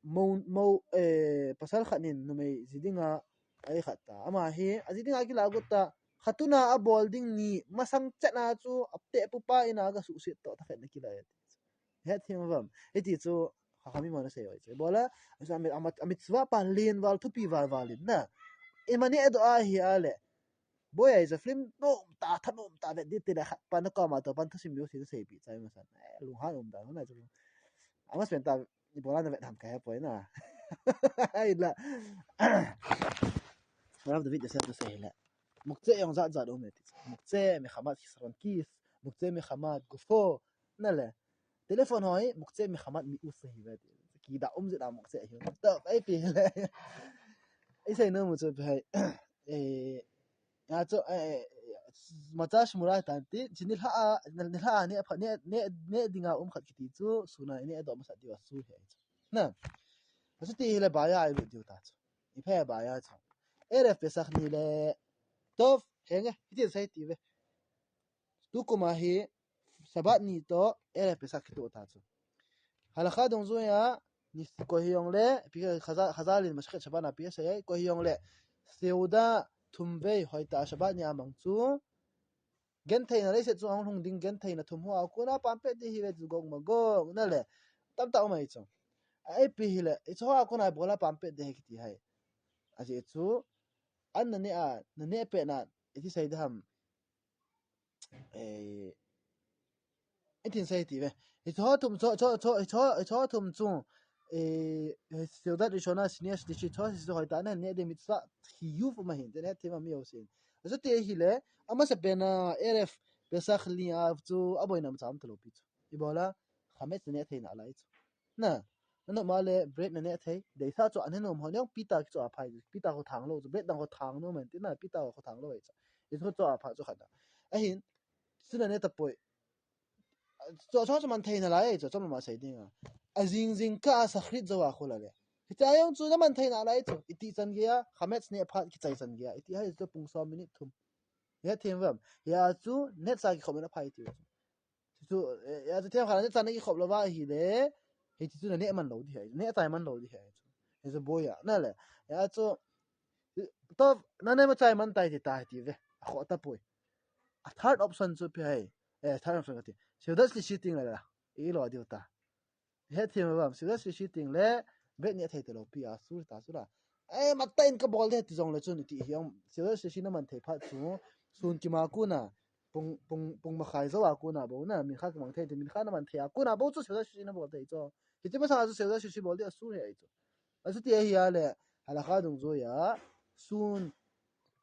mo, mo, eh, pasal khat nin numei ji dinga, ahi khat ta. Ama hi, aji dinga kilah got ta, khatuna abol ding ni, masang chet na chu, ateh pupa ina gasuhset toh, ta khat na kilah e. Hethem vam. Hiti chu, Chachamim hon asei uva chu. Ibola, a, a, a mitzvah pa len val, thupi val val in na. Imani edo ahi ale. Boi a, is a film nom ta, thanom ta, vet di tile khat pa nakoma toh pan thusim jouse seipeh chai masan. Eh, lunghan um ta, na chu. Amasapen ta, ibola navet ham kahepoi na. Ahinla. Rav David Yosef asei le. Muktzeh jong jat jat um e ti. Muktzeh mechamat chisron kis, muktzeh mechamat gufo. Na le. Telephone ho hi, muktzeh mechamat mi'ut hi ve ti. Kida um jeh a muktzeh hi. Toh, ai pi le. Isei nom u chu pi hai. Eh, ya chu, eh, eh, Matzah shmura tan ti, chi nilhah a, nilhah a ne pha, ne, ne, ne dinga um khat kiti chu, sun a ne do masa diu a su hi chu. Na. Asu ti hi le baya ai diu ta chu. I phe baya chu. Erev Pesach ni le, tov, henge, hiti sai ti ve. Tu kuma hi, Shabbat ni to, Erev Pesach kitu ta chu. Halakha dungjuiya, ni ko hi jong le, pi Chazal, Chazal in Masechet Shabbat na pi sa ye, ko hi jong le, Seuda thum vei hoi ta Shabbat ni a mang chu, gentheina leiset chu ahung lhung ding gentheina thum ho a kona pampet ding hi ve chu gong ma gong na le, tamtah um ahi chu. A ipi hi le, i chu ho a kona bola pampet ding hi kiti hai. Ajeh chu, an na ne a, na ne pet na, iti sai ding ham. Eh, itin sai ti ve. Hicho thum, cho, cho, cho, hicho, hicho thum chu, eh, Seudat Rishona, Shnia, Shlishi, cho, hicho hoi ta na, ne de mitzvah, hi yu fu ma hin, te ne thim a mi o sin. Aso te hi le, ama se pena, Erev Pesach li a chu, a boina ma cham ta lo pi chu. I bola, Chametz ne thei na lai chu. Na, na no ma le, bread na ne thei, de sa chu, an he nom ho, ne pita ki chu a phai, pita ho thang lo chu, bread dang ho thang no man, ti na, pita ho thang lo chu. I chu chu a pha chu khat na. A hin, chu na ne ta poi. Chu, chu, chu man thei na lai, chu, chu ma sai ding a. A jing jing ka a shachrit zo a khu la le. Hicha jong chu na man thei na lai chu. Iti chan gei a, Chametz ne phat kichai chan gei a. Iti hai chu pung som minute thum. Ya them vam. Ya chu net sa kikhop na phai ti chu. Chu, eh, ya chu them kha net sa na kikhop lo va hi le. Hi chu na ne man lo di hai. Ne chai man lo di hai chu. Hi chu boya. Na le. Ya chu, to, na ne ma chai man tai ti ta ti ve. A kho ta poi. A third option chu pi hai. Eh, third option ka ti. Seudat Shlishi ting la la. I lo diu ta. He thim vam, Seudat Shlishi ting le, bread ne thei ta lo pi a, sur ta sur a. Eh, matai in ka bol de ti jong le chun ti hi ang, Seudat Shlishi na man thei phat chu, sun kima kuna, pung, pung, pung makhai zo a kuna bo na, mincha kimang thei, mincha na man thei a kuna bo chu Seudat Shlishi na bol thei chu. Hiti masa chu Seudat Shlishi bol de a sur he ai chu. Asu ti hi a le, halakha dungjuiya, sun,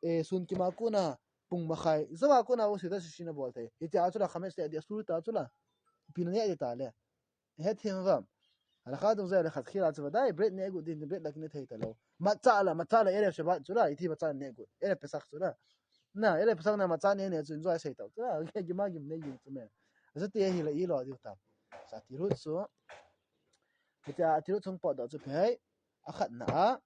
eh, sun kima kuna, pung makhai zo a kuna bo Seudat Shlishi na bol thei. Hiti a chu la Chametz le di a sur ta chu la. Pi na ne di ta le. He thim vam. Halakha dungjuiya le khat khila chu vadai, bread ne gu din, bread la ki ne thei ta lo. Matzah la, matzah la, Erev Shabbat chu la, iti matzah ne gu, Erev Pesach chu la. Na, Erev Pesach na matzah ne ne chu enjoy sei ta chu la, gima gim ne gim chu me. Asu ti hi la i lo diu ta. Sa ti ru chu. Hiti a ti ru chung pot do chu pi hai. A khat na a.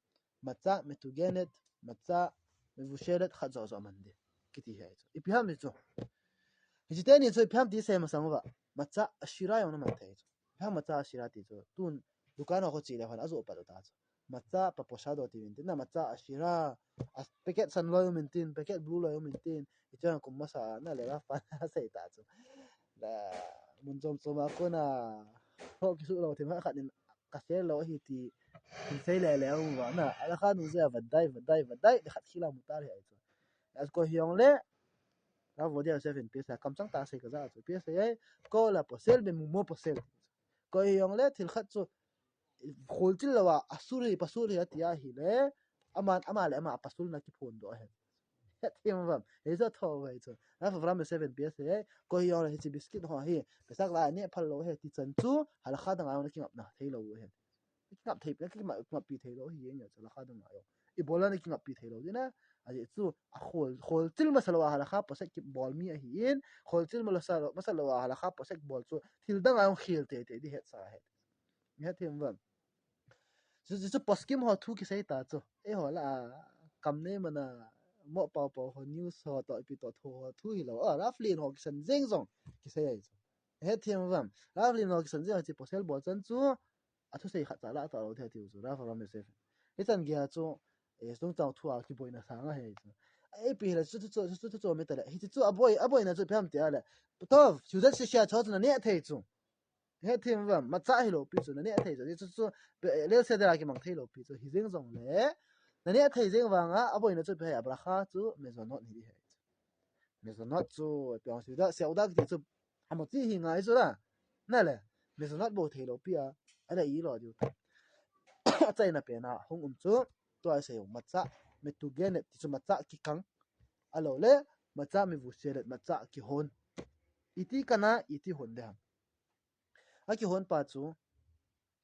Matzah metugenet, matzah mevushelet khat zo zo man di. Kiti hi chu. Ipi ham ni chu. Hichi te ni chu ipi ham ti sei masang uva. Matzah ashira jong na man thei chu. Ipi ham matzah ashira ti chu. Tun dukan ho kho chi le hon ajo pat u ta chu. Matzah paposado ti min tin na matzah ashira. A packet san loi min tin, packet blue loi min tin. Hichi jong kum masa na le la fa na sei ta chu. La mun chom chom a kona ho kisu lo thim ha khat in ka sei lo hi ti, ti sei le le a um va na, halakha dungjuiya vadai, vadai, vadai, le khat khila mutar hi ai chu. As ko hi jong le, la vo dia seven pi sa, kam chang ta sei ka ja chu, pi sa ai, ko la posel be mu mo posel. Ko hi jong le, thil khat chu, khol chil lo a, asur hi, pasur hi, a ti a hi le, aman, ama le ama, pasur na ki phon do he. He thim vam. He zo tho vai chu. Na fa ram seven pi sa he. Ko hi jong le hichi biscuit ho hi. Pesach la ne phal lo he ti chan chu. Halakha dang a jong na kingap na thei lo he. Kingap thei, kingap, kingap pi thei lo hi jeng ya chu halakha dang a jong. I bol na kingap pi thei lo di na. Ajeh chu a khol, khol chil masa lo a halakha posek ki bol mi ahi in. Khol chil masa lo, masa lo a halakha posek bol chu. Thil dang a jong khel te te di het sa he. He thim vam. Chu, chu, chu poskim ho thu kisei ta chu. Eiho la, a, kam nei mana, mo pau pau ho, news ho, to ipi to thu ho, thu hi lo. A, Rav Lin ho kisan jeng jong, kisei ai chu. He thim vam. Rav Lin ho kisan jeng chu posel bol chan chu, a thusei khat cha la ta lo the tiu chu. Rav Avraham Yosef. Hi chan gei a chu, e, sung chang thu a kiboina sang a he chu. Ei pi le chu, chu, chu, chu, chu, chu, mi ta le. Hi chu, chu, a boi, a boina chu ipi ham ti a le. Tov, Seudat Shlishi a chu na ne thei chu. He thim vam, matzah hi lo pi chu, na ne thei chu, chu, chu, pe, Leil Seder a kimang thei lo pi chu, hi jeng jong le, na ne thei jeng vang a, a boina chu pe hai, a bracha chu, mezonot hi di hai chu. Mezonot chu, pe ang seuda, seuda kiti chu, a mo chi hi ngai chu la, na le, mezonot bo thei lo pi a, a le i lo diu ta. A chaina pen a, hung um chu, tua i sei u, matzah, metugenet, ti chu matzah kikang, a lo le, matzah mevushelet, matzah kihon. Iti kana, iti hon de ham. A kihon pa chu,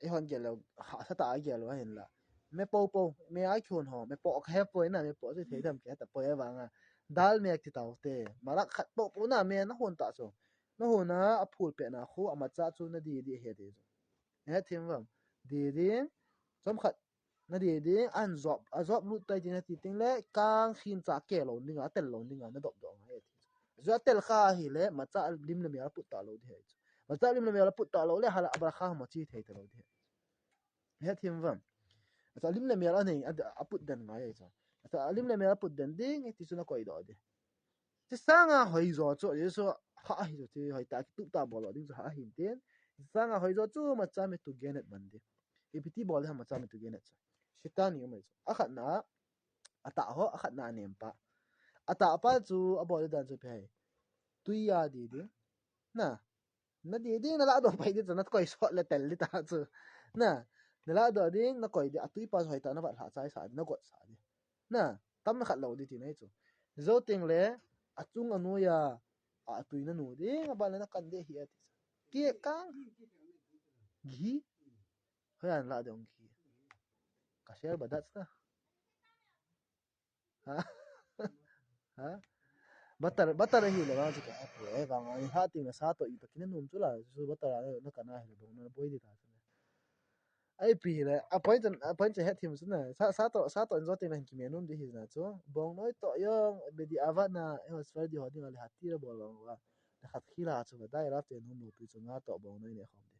ei hon gel lo, ha, sa ta a gel lo a hin la. Me po po, me a kihon ho, me po ka he po na, me po chu thei tham ke ta po e vang a. Dal mek ti tau te. Marak khat po po na me na hon ta chu. Na hon na a phul pe na khu a macha chu na di di he de chu. He thim vam. Di di. Chom khat na di di an zop a zop lut tai ti na ti ting le kang khin cha ke lo ninga tel lo ninga na dop do ngai ti. Zu a tel kha hi le macha lim le mel a put ta lo di he chu. Macha lim le mel a put ta lo le hala abra kha mo chi thei ta lo di he. He thim vam. Ata lim le mel a nei a put den ngai ai cha. Ata lim le mel a put den ding ti chu na koi do di. Ti sanga hoi zo chu Jesu ha hi chu ti hoi ta ki tu ta bol ding chu ha hin tin. Ti sanga hoi zo chu macha me tu genet man di. Ipi ti bol ha macha me tu genet chu. Sitani mai chu. A khat na a ta ho a khat na nem pa. A ta pa chu a bol dan chu pe hai. Tui ya di di. Na Na di ding na la do pai di chu na koi sot le tel di ta chu. Na, na la do ding na koi di a tui pa hoi ta na vat hla chai sa di na got sa di. Na, tam na khat lo di ti na hi chu. Zo ting le a chung a nu ya a tui na nu ding a ban le na kan de hi a ti. Ki kang. Gi. Hoi an la dong gi. Ka share ba dat na. Ha? Ha? Batar, batar hi le bang chu ka. Eh, bang ai ha ting sa to i to kin num chu la. Su batar na ka na hi le bong na boi di ta. Ai pi le. A point, a point he thim su na. Sa, sa to, sa to in zo ting na hin ki me num di hi na chu. Bong noi to yong be di ava na e hos fer di ho ding le ha ti le bol bang wa. Na khat khila chu ba dai rap te num lo pi chu nga to bong noi ne khom di.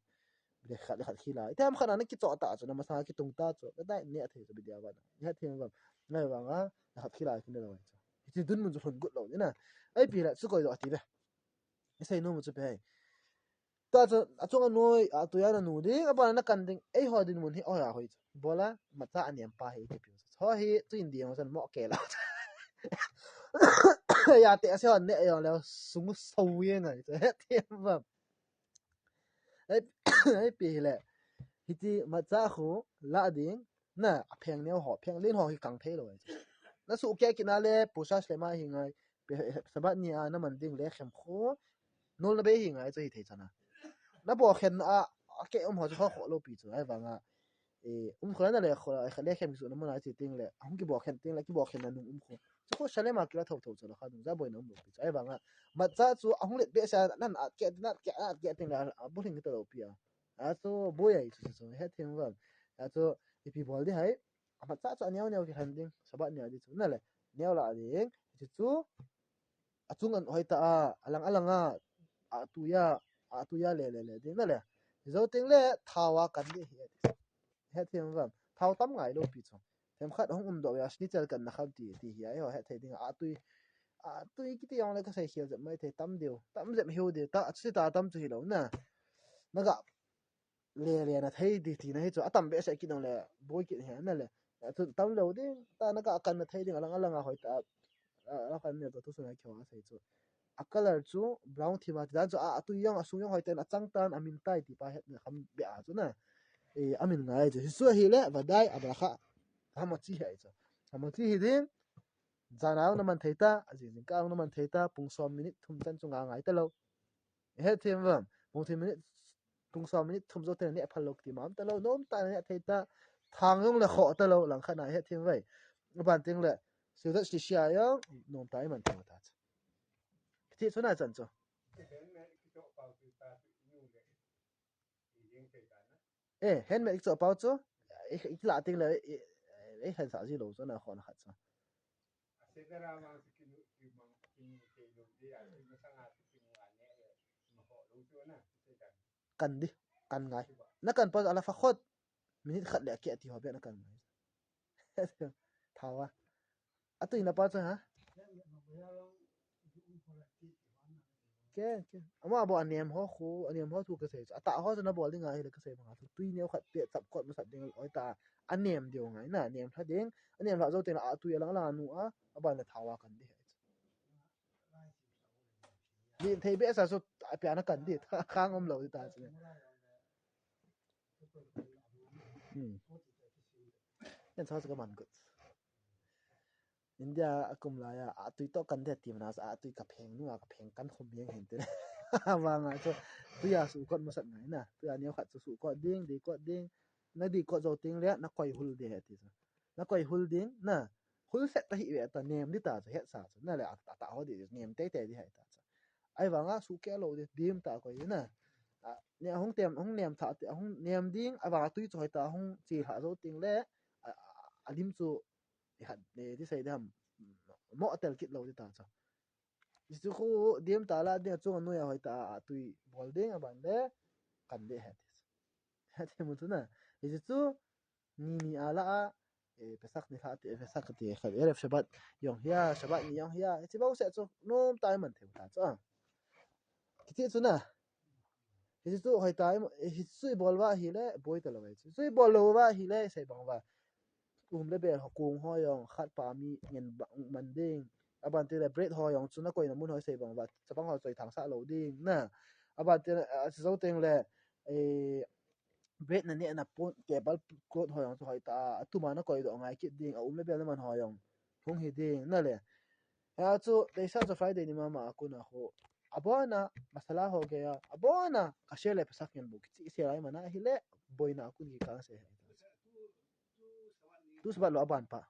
Bile khat le khat khila. Ite am khat na kicho ta chu na masa kitung ta chu. Na dai ne thei chu bidia ba. Ne thei ba. Ngai ba nga na khat khila kin lo chu. Iti dun mun chu hon gut lo ni na. Ai pi la chu koi do ti be. Isei no mu chu pe. Ta chu a chung a noi a tu ya na nu ding a ba na kan ding. Ei ho din mun hi o ya hoi chu. Bola macha a niam pa hi ti pi. Ho hi chu in ding san mo ke la. Ya te a se hon ne yo le sung so ye ngai chu. He ti ba. Ai, ai pi hi le. Hiti macha khu la ding. Na, a pheng neo ho, pheng lin ho hi kang thei lo ai. Na su ke kina le, pusa le ma hi ngai. Pe, sabat ni a na man ding le khem khu. Nol na be hi ngai chu hi thei chana. Na bo khen a, a ke um ho chu ho kho lo pi chu. Ai vanga. E, um khu na le khu, le khem su na mun a chi ting le. Hung ki bo khen ting le, ki bo khen na nung um khu. Chu khu sale ma kila tho tho chu la kha nung ja boi na um lo pi chu. Ai vanga. Macha chu a hung let be sa nan a ke, nan ke, a ke ting le, a bu hing ta lo pi a. A chu boi ai chu chu he thim vam. A chu ipi bol di hai. A macha chu a neo neo ki han ding. Sabat neo di chu. Na le. Neo la ding. Chu chu. A chung an hoi ta a, a lang a lang a, a tu ya, a tu ya le le le ding na le. Zo ting le, thao a kan di hi. He thim vam. Thao tam ngai lo pi chu. Them khat hong um do ya, sni chel kan na kham ti, ti hi a, he thei ding a tui. A tui kiti yong le ka sei khial jep mai thei tam deu. Tam jep hiu deu. Ta, a chu ta tam chu hi lo na. Na ga le le na thei di ti na hi chu a tam be se ki nong le boi ki he na le. A chu tam lo ding ta na ka kan na thei ding a lang a lang a hoi ta. A, a kan ne to tu su na kyo a sei chu. A color chu brown thim a ti dan chu a, a tu yong a sung yong hoi ten a chang tan a min tai ti pa het na kham be a chu na. E, a min ngai chu. Hi su hi le va dai a ba kha. Ha ma chi hai chu. Ha ma chi hi ding. Jan a na man thei ta, a jing jing ka na man thei ta, pung som minute thum chan chu nga ngai ta lo. He thim vam, pung thim minute, pung som minute thum zo te ne phal lo ti mam ta lo, nom ta ne thei ta, thang yong le kho ta lo, lang kha na he thim vai. Ban ting le, siu dat si sia yong, nom ta i man thei ta. Ti chu na chan chu. Eh, handmade i cho pau chu. I, i la ting le, i, i han sa ji lo chu na khon khat chu. Kan di, kan ngai. Na kan pa ala fa khot. Minute khat le ke ti ho be na kan ngai. Thawa. A tui na pa chu ha? Ke, ke. Ama bo a nem ho khu, a nem ho thu ka sei chu. A ta ho chu na bol ding a hi le ka sei bang a thu. Tui neo khat pe chap kot masat ding oi ta. A nem deu ngai na, nem tha ding. A nem tha zo te na a tui a lang lang a nu a, a ban le thawa kan di he. Di thei be sa chu a pia na kan di. Khang om lo di ta chu. Hmm. Yan sa chu ka man gut. India a kum lai a, a tui to kan de ti mana sa, a tui ka pheng nu a, ka pheng kan khum yeng hen te. Vang a chu, tui a su kot masat ngai na. Tui a neo khat chu su kot ding, di kot ding. Na di kot zo ting le, na koi hul de he ti sa. Na koi hul ding, na Full set ta hi ve ta, nem di ta chu, hetsa chu. Na le, a, a ta ho di, nem tei tei di hai ta chu. Ahivanga suhkeh lou di, dim ta koi di na. A, ne, hung tem, hung nem tha ti, hung nem ding, ahivanga tui chu hoita, hung chi lha jou ting le, a, a, a lim chu, i hat, e, ti sei di ham, mo tel kit lou di ta chu. Hichu khu dim ta la, dim chung a noi a hoita a tui bol ding aban le, kan de het. Het mu chu na. Hichu ni ni a la a, e, Pesach ni lha ti, Pesach ti kha, Erev Shabbat jong hia, Shabbat ni jong hia. Hichu bou se chu, nom tai man theu ta chu. Kiti chu na. Hichu hoita, hichu i bol uva hi le, boi ta lou ai chu. Hichu i bol lou uva hi le, sei bang uva. Um le bel ho kung ho jong, khat pa mi ngen ba-, man ding. Aban ti le bread ho jong chu na koina mun ho sei bang uva. Chapang ho choi thang sa lou ding na. Aban ti le, a, si zo teng le, e, bread na ne na pon table cloth ho jong chu hoita, a tuma na koi doh ngai kit ding. A um le bel na man ho jong. Hung hi ding na le. Hia chu, deisa chu Friday ni mama a kuna ho. Abona, masala ho gei a. Abona, kasher le Pesach ngen bu kichi se lai mana hi le, boina a kun ki kang se. Tu Shabbat lou aban pa.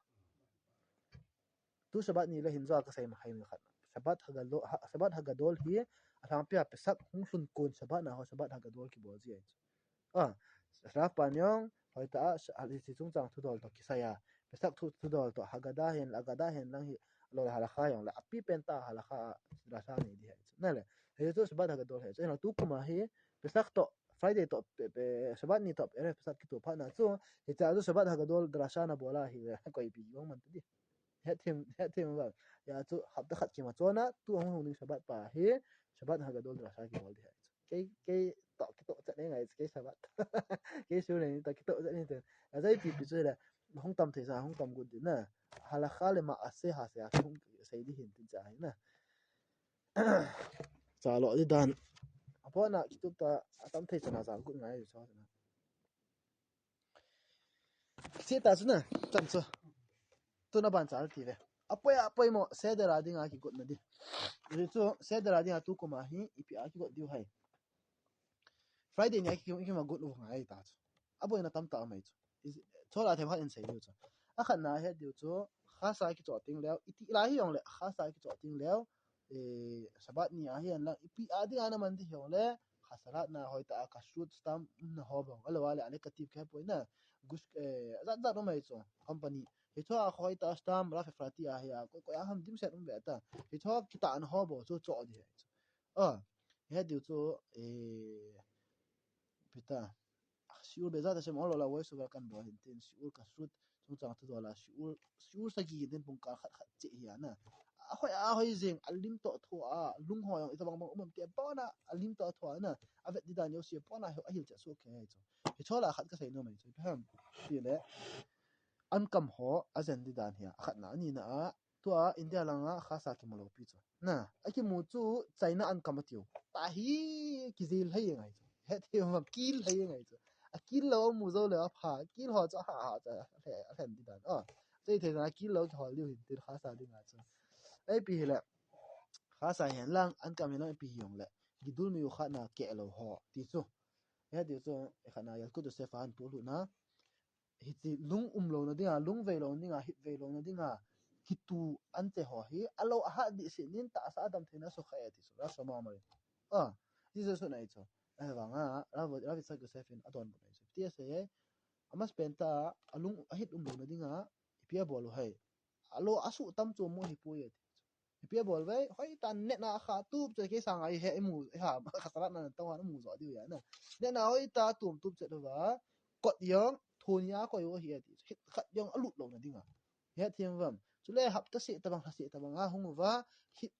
Tu Shabbat ni le hin jo a ka sei ma hai mi khat. Shabbat Hagadol, ha, Shabbat Hagadol hi, a thang pia Pesach hung lhun kun Shabbat na ho Shabbat Hagadol ki bol ji ai chu. A, Rav pan jong, hoita a, a, hiche chungchang thudol toh kisai a. Pesach thu, thudol toh, Haggadah hin, Haggadah hin lang hi, lou le halakha jong le, api pen ta halakha a, drasha nei di hai chu. Na le, hichu Shabbat Hagadol hai chu. Ina tu kuma hi, Pesach toh, Friday toh, pe, pe, Shabbat ni toh, Erev Pesach kitu phat na chu, hiche a chu Shabbat Hagadol drasha na bol a hi le, koi pi jong man ta di. Hethem, hethem va. Hia chu, hapta khat kima chona, tu hung hung ding Shabbat pa hi, Shabbat Hagadol drasha ki bol di hai chu. Kei, kei toh, kei toh chat nei ngai, kei Shabbat. Kei su nei toh, kei toh chat nei te. A zai pi pi chu le, hung tam thei sa, hung tam gut di na. Halakha le ma a se ha se a, hung sei di hin tin cha hai na. Cha lo di dan. Apo na, kitu ta, a tam thei sa na cha gut ngai sa na. Sita chu na, chan chu. Tu na ban cha ti ve. Apoi, apoi mo, seder a ding a ki gut na di. Ri chu, seder a ding a tu kuma hi, ipi a ki gut diu hai. Friday ni a ki, ki ma gut u ngai ta chu. A boina tam ta mai chu. Is, chola them khat in sei diu chu. A khat na het diu chu, khasa ki cho ting leo, iti la hi jong le, khasa ki cho ting leo, e, Shabbat ni a hi an lang, ipi a ding a na man di hi jong le, khasalat na hoita a kashrut stamp na ho bang, alo a le, a le ka tip ke poi na, gush, e, zat zat mai chu, company. Hi cho a hoita stamp, Rav Efrati a hi a, koi, koi a ham dim set um be ta. Hi cho kita na ho bo chu cho di hai chu. A, het diu chu, e, pita. Shiur Be'ezrat Hashem ol ola voice over kan bol hin tin, shiur kashrut, chungchang thudol a, shiur, shiur sagi hin tin pung kal khat khat cheh hi a na. A hoi, a hoi jing, a lim toh tho a, lung ho jong, ita bang bang um am ti a, pona, a lim toh tho a na, a vet di dan jouse, pona, a hil cheh su ke hai chu. Hi chola khat ka sei nom mai chu, peham, ti le, an kam ho, a jen di dan hi a, a khat na, a ni na a, Tua India langa khasa kimu lou pi chu. Na, a kimu chu China an kam a tiu. Ta hi kijil hai ngai chu. He thei ma kil hai ngai chu. A kil lou mu jou le a pha. Kil ho chu ha ha chu. A le, a len di dan. A, sei thei na kil lou ki hol liu hin tin khasa di nga chu. Ei pi hi le. Khasa hen lang an kam hin lang pi hi jong le. Gidul mi u kha na ke lou ho. Ti chu. He tiu chu, e kha na Yalkut Yosef a an tu lu na. Hichi lung um lou na dinga, lung vei lou na dinga, hit vei lou na dinga, kitu an che ho hi, a lou a hat di si nin ta sa adam theina so kha e ti su, Rav Shlomo Amar in. A, ti su su na i chu. A vanga, Rav, Rav Yitzhak Yosef in a don bu na i chu. Ti a se e, a mas pen ta, a lung a hit um lou na dinga, ipi a bol u hai. A lou a su tam chu mo hi pu e ti chu. Ipi a bol ve, hoi ta netna a kha tup che kei sanga i he i mu, i ha, khasalat na tawh han mu zo diu ya na. Netna hoi ta tum tup che va, kot jong, thun ya ko yo hi ati. Hit khat jong a lut lou na dinga. He thiam vam. Chule hapta se tabang, ha se tabang a hung va, hit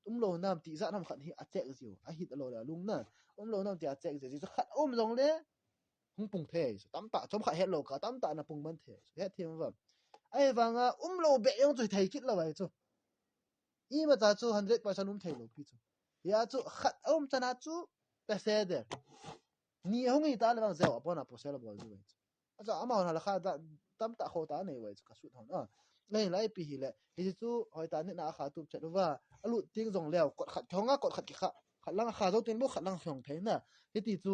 um lou nam ti za nam khat hi a check jiu. A hit a lou le lung na. Um lou nam ti a check jiu. Khat um jong le, hung pung thei, tam ta, chom khat het lou ka, tam ta na pung man thei, het thei vam. Ai vanga, um lou be jong chu thei kit lou ai chu. Ima cha chu hundred percent um thei lou pi chu. Ya chu, khat um chana chu, peseder. Ni hung i ta le vang zeu, apona posel bol ju ai chu. Acha, ama hon halakha da, tam ta kho ta nei ai chu, ka sut hon. A, nei lai pi hi le, hi chu, hoi ta ni na kha tup chet va, a lut ting jong leo, kot khat, hong a kot khat ki kha, khat lang kha zo tin bo, khat lang hong thei na. Hi ti chu,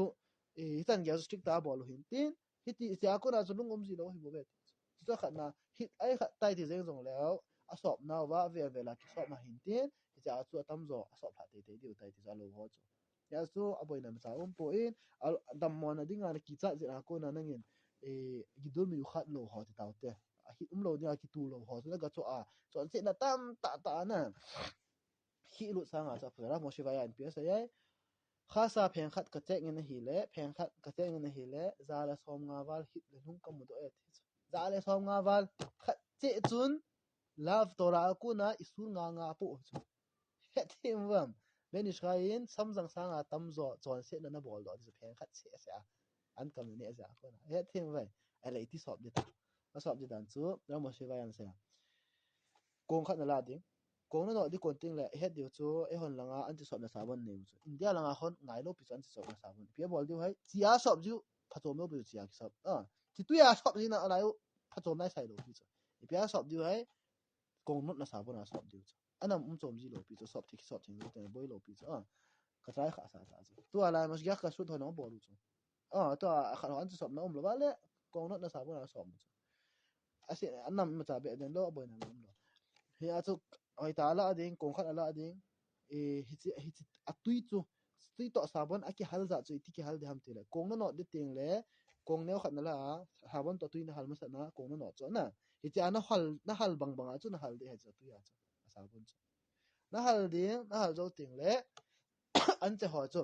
e, hi chan gel strict ta bol u hin tin, hiti sia kona chu lung um ji lou hi bou ve. Chuchu khatna, hit ai khat tai ti jeng jong leu, asop nauva, vel vel a kisop na hintin, hiche a chu atamjo, asop lha tei tei diu tai ti chu alou ho chu. Hia chu aboina macha um poi, a, dammona dinga nakichat jeh a kona nangin, eh, gidul mi u khat lou ho ti taute. Ahit umlou dinga kitu lou ho chu naga cho a, chonsetna tamtah tah na. Hih lut sanga chu apha, Rav Moshe Feinstein in pi asei e. Khasa pheng khat kacheng in ahile, pheng khat kacheng in ahile, ja le som nga val hit le lhung kamudoh e ti chu. Ja le som nga val khat cheh chun, love Torah a kona isur nga nga po chu. Hethem uvam. Ben Ish Chai in samjang sanga tamjo chonsetna nabol doh ti chu pheng khat cheh seh a. An kam neh seh a kona. Hethem uvam. Ahile iti sop ding ta. Asop ding dan chu, Rav Moshe Feinstein in asei a. Kong khat nala ding. Kong nanot ding kon tengle, ihet diu chu, eihon langa anti sopna sabon nei u chu. India langa hon ngailou pi chu anti sopna sabon. Ipi abol diu ham, chi a sop jiu, phachom lou pi chu chi a kisop. Ah, chi tui a sop jiu na alai u, phachom nai sai lou pi chu. Ipi a sop diu ham, kong notna sabon a sop diu chu. Anam um chom ji lou pi chu, sop thei, sop thei lou te, boi lou pi chu. Ah, kachai kha sa ta chu. Tua lai mashgiach kashrut hon abol u chu. Ah, tua khat hon chu sopna umlou vale, kong notna sabon a sop u chu. Ase, anam imacha beh den lou, aboina umlou. Hia chu, hoitah a la ding, kong khat ala ding. Eh, hichi, hichi, atui chu, tui toh sabon akihal jat chu, iti kihal ding ham tile. Kong nanot ding tengle, kong neo khat nala, sabon toh tui nahal masat na, kong nanot chu na. Hichi a nahal, nahal bang bang a chu, nahal ding hichi atui a chu, asabon chu. Nahal ding, nahal jou tengle, anche ho chu.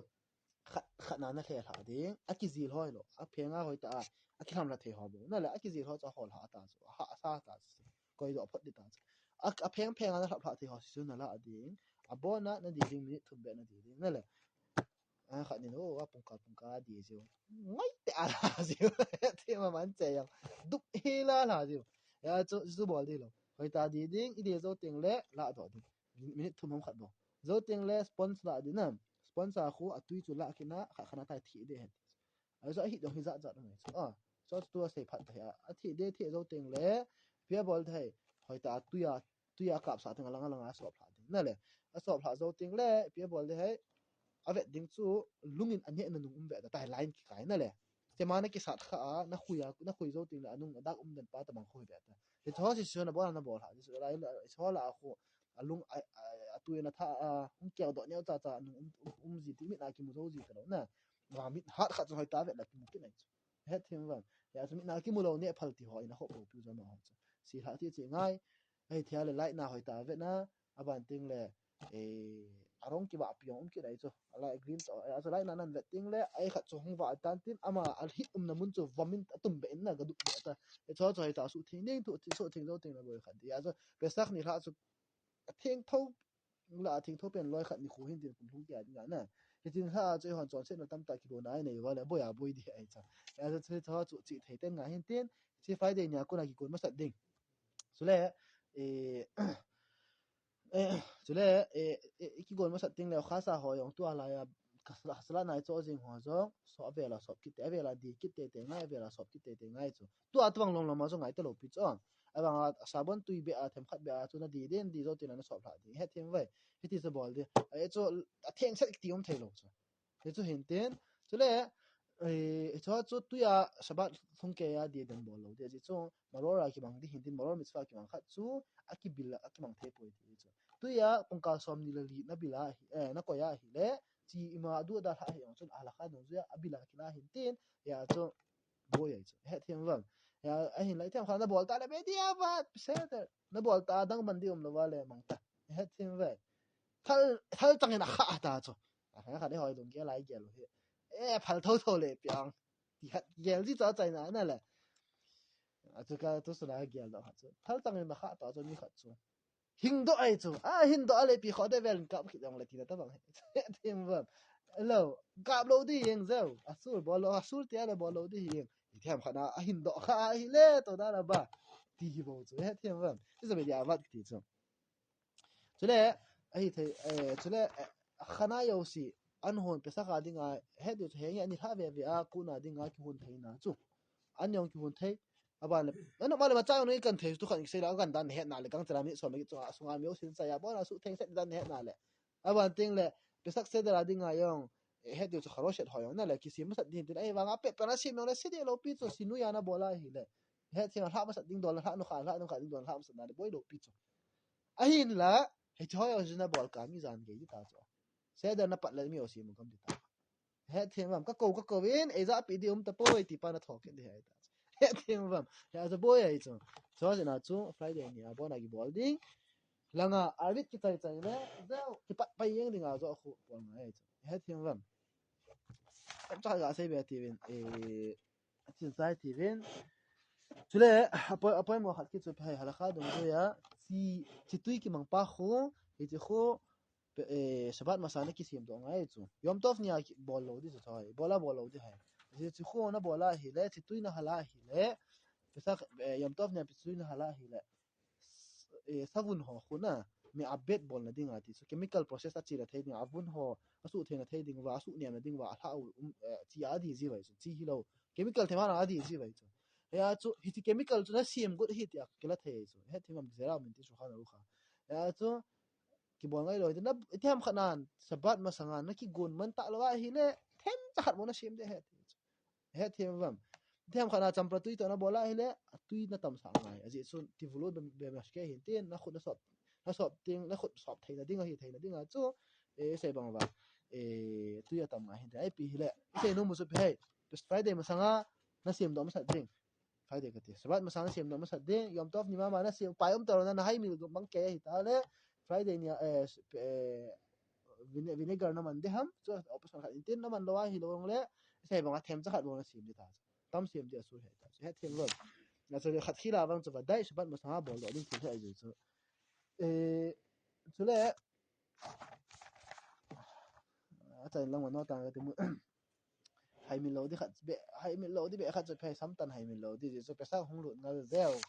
Khat, khat na nahle lha ding, akijil ho hilou, apheng a hoitah a, akilham lha thei ho bou. Nale, akijil ho chu ahol lha ta chu, aha, asa ta chu, koi doh phot ding ta chu. A, apheng pheng a nalhap lha thei ho si chu nala ding, abon a nadi ding minute thum beh nadi ding. Nale, a khat nin, o, apung kal, pung kal di jiu. Ngai te a la jiu. Te ma man che yang. Dup hi la la jiu. Ya chu, chu bol ding lou. Hoitah di ding, idi jou tengle, la doh ding. Minute thum ham khat bou. Jou tengle sponge la ding na. Sponge a khu atui chu la kit na, khat khat na tai thi ding ahi. Ahi chu ahi dong hi jat jat mai chu. Ah, chu chu tua sei phat thei a. Athi ding thi jou tengle, ipi abol thei. Hoitah a tui a, tui a kapsah teng alang alang a asop lha ding. Nale. Asop lha jou tengle, ipi abol thei. Avet ding chu, lungin aneh na nung um ve ta, tai line kikai nale. Chema nakisat kha a, nakhui a, nakhui jou tengle, anung adak um den pa tabang khu hi ve ta. Hiche ho si chu nabol a nabol lha. Hiche ho la, hiche ho la a khu, alung, a, a, atui na tha, a, hung keu doh neo cha cha, anung um, um, um ji ti mit a kimu jou ji talou na. Vang mit hat khat chu hoitah a vet la kimu kit nai chu. Hethem uvam. Ya chu mit a kimu lou neh phal ti ho in ahop lou piu chu amaho chu. Si lha ti chi ngai. Ahithei le light na hoitah a vet na. Aban tengle, eh, arong kivah pi jong um kit ahi chu. Alai green toh, eh, achu light na nan vet tengle, ahi khat chu hung vah tan tin, ama alhit umna mun chu vom in atum beh in na gadup beh ta. Hiche ho chu hoitah a sutheng ding, thu, sutheng jou tengle boi khat ding. Achu Pesach ni lha chu atheng tho, la atheng tho pen loi khat nikho hin tin kum lhung kit a ding a na. Hitin lha a chu eihon chonsetna tamtah kigon a inei uva le, boi a boi ding ahi chu. Achu hiche ho chu chih thei ten ngai hin tin, hiche Friday ni a kona kigon masat ding. Chule, eh, Eh, chule, eh, eh, i kigon masat tengle, khasa ho jong tua laiya, ka sala, sala nai cho jing ho jong, so avela sop kit te, avela di kit teitei ngai, avela sop kit teitei ngai chu. Tua tobang lom lom a chu ngai talou pi chu. Avang a, sabon tui beh a, themkhat beh a, chu nadi den di jou tengle nasop lha ding. Hethem uvam. Hiti chu bol ding. Eh, chu, atheng set kiti um thei lou chu. Hichu hin tin, chule, eh, hichu chu tuiya Shabbat lhung keiya di den bol lou ding. Hichu, maror a kimang ding hin tin, maror mitzvah kimang khat chu, akibil a, akimang thei poi ti chu. Tuiya, pungkal somni le li nabil a hi, eh, nakoi a hile, chi ima adu da lha hi jong chun, halakha nung juiya, abil a kila hin tin, hia chu, boi ahi chu. Hethem uvam. Hia, ahin lai them kha nabol ta le, bediavad, beseder. Nabol ta, dang ban di umlou va le, mang ta. Hethem uvam. Thal, thal chang in akha ta chu. Akha kha de hoi dung ke lai gel u hi. Eh, phal tho tho le piang. Ti khat gel ji cha chai na na le. Achu ka tu suna gel doh khat chu. Thal chang in akha ta chu ni khat chu. Hing doh ahi chu. A, hing doh a le pi kho de vel kap khit dong le ti na tabang. Hethem uvam. Lo, kap lou di jeng jeng. Asur bol lou, asur tia le bol lou di jeng. Hethem khat na, ahing doh kha ahile, toda rabah. Ti hi bou chu. Hethem uvam. Ti sa bediavad ti chu. Chule, ahithei, eh, chule, eh, khana jouse, an hon Pesach a dinga, het diu chu henge, ani lha ve ve a, kona dinga kihon theina chu. An jong kihon thei, aban le, an ma le macha jong kan thei, tu khan kisei la, kan dan het na le, kan chela mi som ki chu, sunga mi jouse in sa ya, bon a sutheng set dan het na le. Aban tengle, Pesach seder a dinga jong, eh, het diu chu kharoshet ho jong, na le, kisem masat din tin, ahivanga, pe, pe na sem jong le, sedi lou pi chu, sinui a nabol a hile. Hethem, lha masat ding dol, lha nukha, lha nukha ding dol, lha masat na le boi lou pi chu. Ahinla, hiche ho jong chu nabol kha mi jan gei di ta chu. Seder napat le mi ho sem u gam di ta. Hethem uvem, ka kou, ka kou in, eija pi di um tapoi, ti pa natho kit di ahi ta. Hethem uvem, hia chu boi ahi chu. Chu jeh a chu, Friday ni a bon a kibol ding. Langa, arvit kichai chai le, jao, kipat pai jeng ding a jo khu, bol ngai ahi chu. Hethem uvem. Ka cha ga sei be ti vin, eh, Atin sai ti vin. Chule, apoi, apoi mo khat ki chu phai halakha dungjuia, chi, chi tui kimang pa khu, hiche khu, pe, eh, Shabbat masanga kisem doh ngai chu. Yom Tov nia ki, bol lou di chu thoi. Bol a bol lou di hai. Chi, chi khu nabol a hile, chi tui nahal a hile, Pesach, eh, Yom Tov nia chi tui nahal a hile. Eh, savun ho khu na, mi abet bolna dinga ti chu, chemical process a chila thei dinga, avun ho, asuh theina thei ding uva, asuh niamna ding uva, alha u, um, eh, chi a di ji vai chu, chi hilou. Chemical themkhat a di ji vai chu. Hia chu, hiche chemical chu nasem got ahi tia kila thei chu. Hethem uvem, jera min ti chu kha na u kha. Hia chu, kibol ngai lou, na, hethem khat nan, Shabbat masanga, nakigon man ta lou ahile, themcha khat bou nasem di ahi ti chu. Hethem uvem. Hethem khat na champra tui toh nabol a hile, atui natamsah ngai. Ajeh chu tivulu be, be maske hin tin, nakhut nasop, nasop ding, nakhut sop theina ding, ahi theina ding a chu, eh, sei bang uva, eh, tui atam ngai hin tin. Ipi hile, sei nom u chu ipi ham. Friday masanga, nasem doh masat ding. Friday kati. Shabbat masanga nasem doh masat ding. Yom Tov ni mama nasem, pai um talou na, nahaimil bang kei ahi ta le. Friday nia, eh, eh, vine-, vinegar naman di ham, chu operation khat in tin naman lou ahilou le, sei bang a themcha khat bou nasem di ta. Tam sem di asu he ta. Hethem uvem. Na chu le khat khila vang chu vadai Shabbat masanga bol doh ding thil he ahi chu. Eh, chule, achaina lang ma no ta kati mu. Haimil lou di khat be, haimil lou di be khat chu phai samtan haimil lou di, chu Pesach hung lut ngal jeng.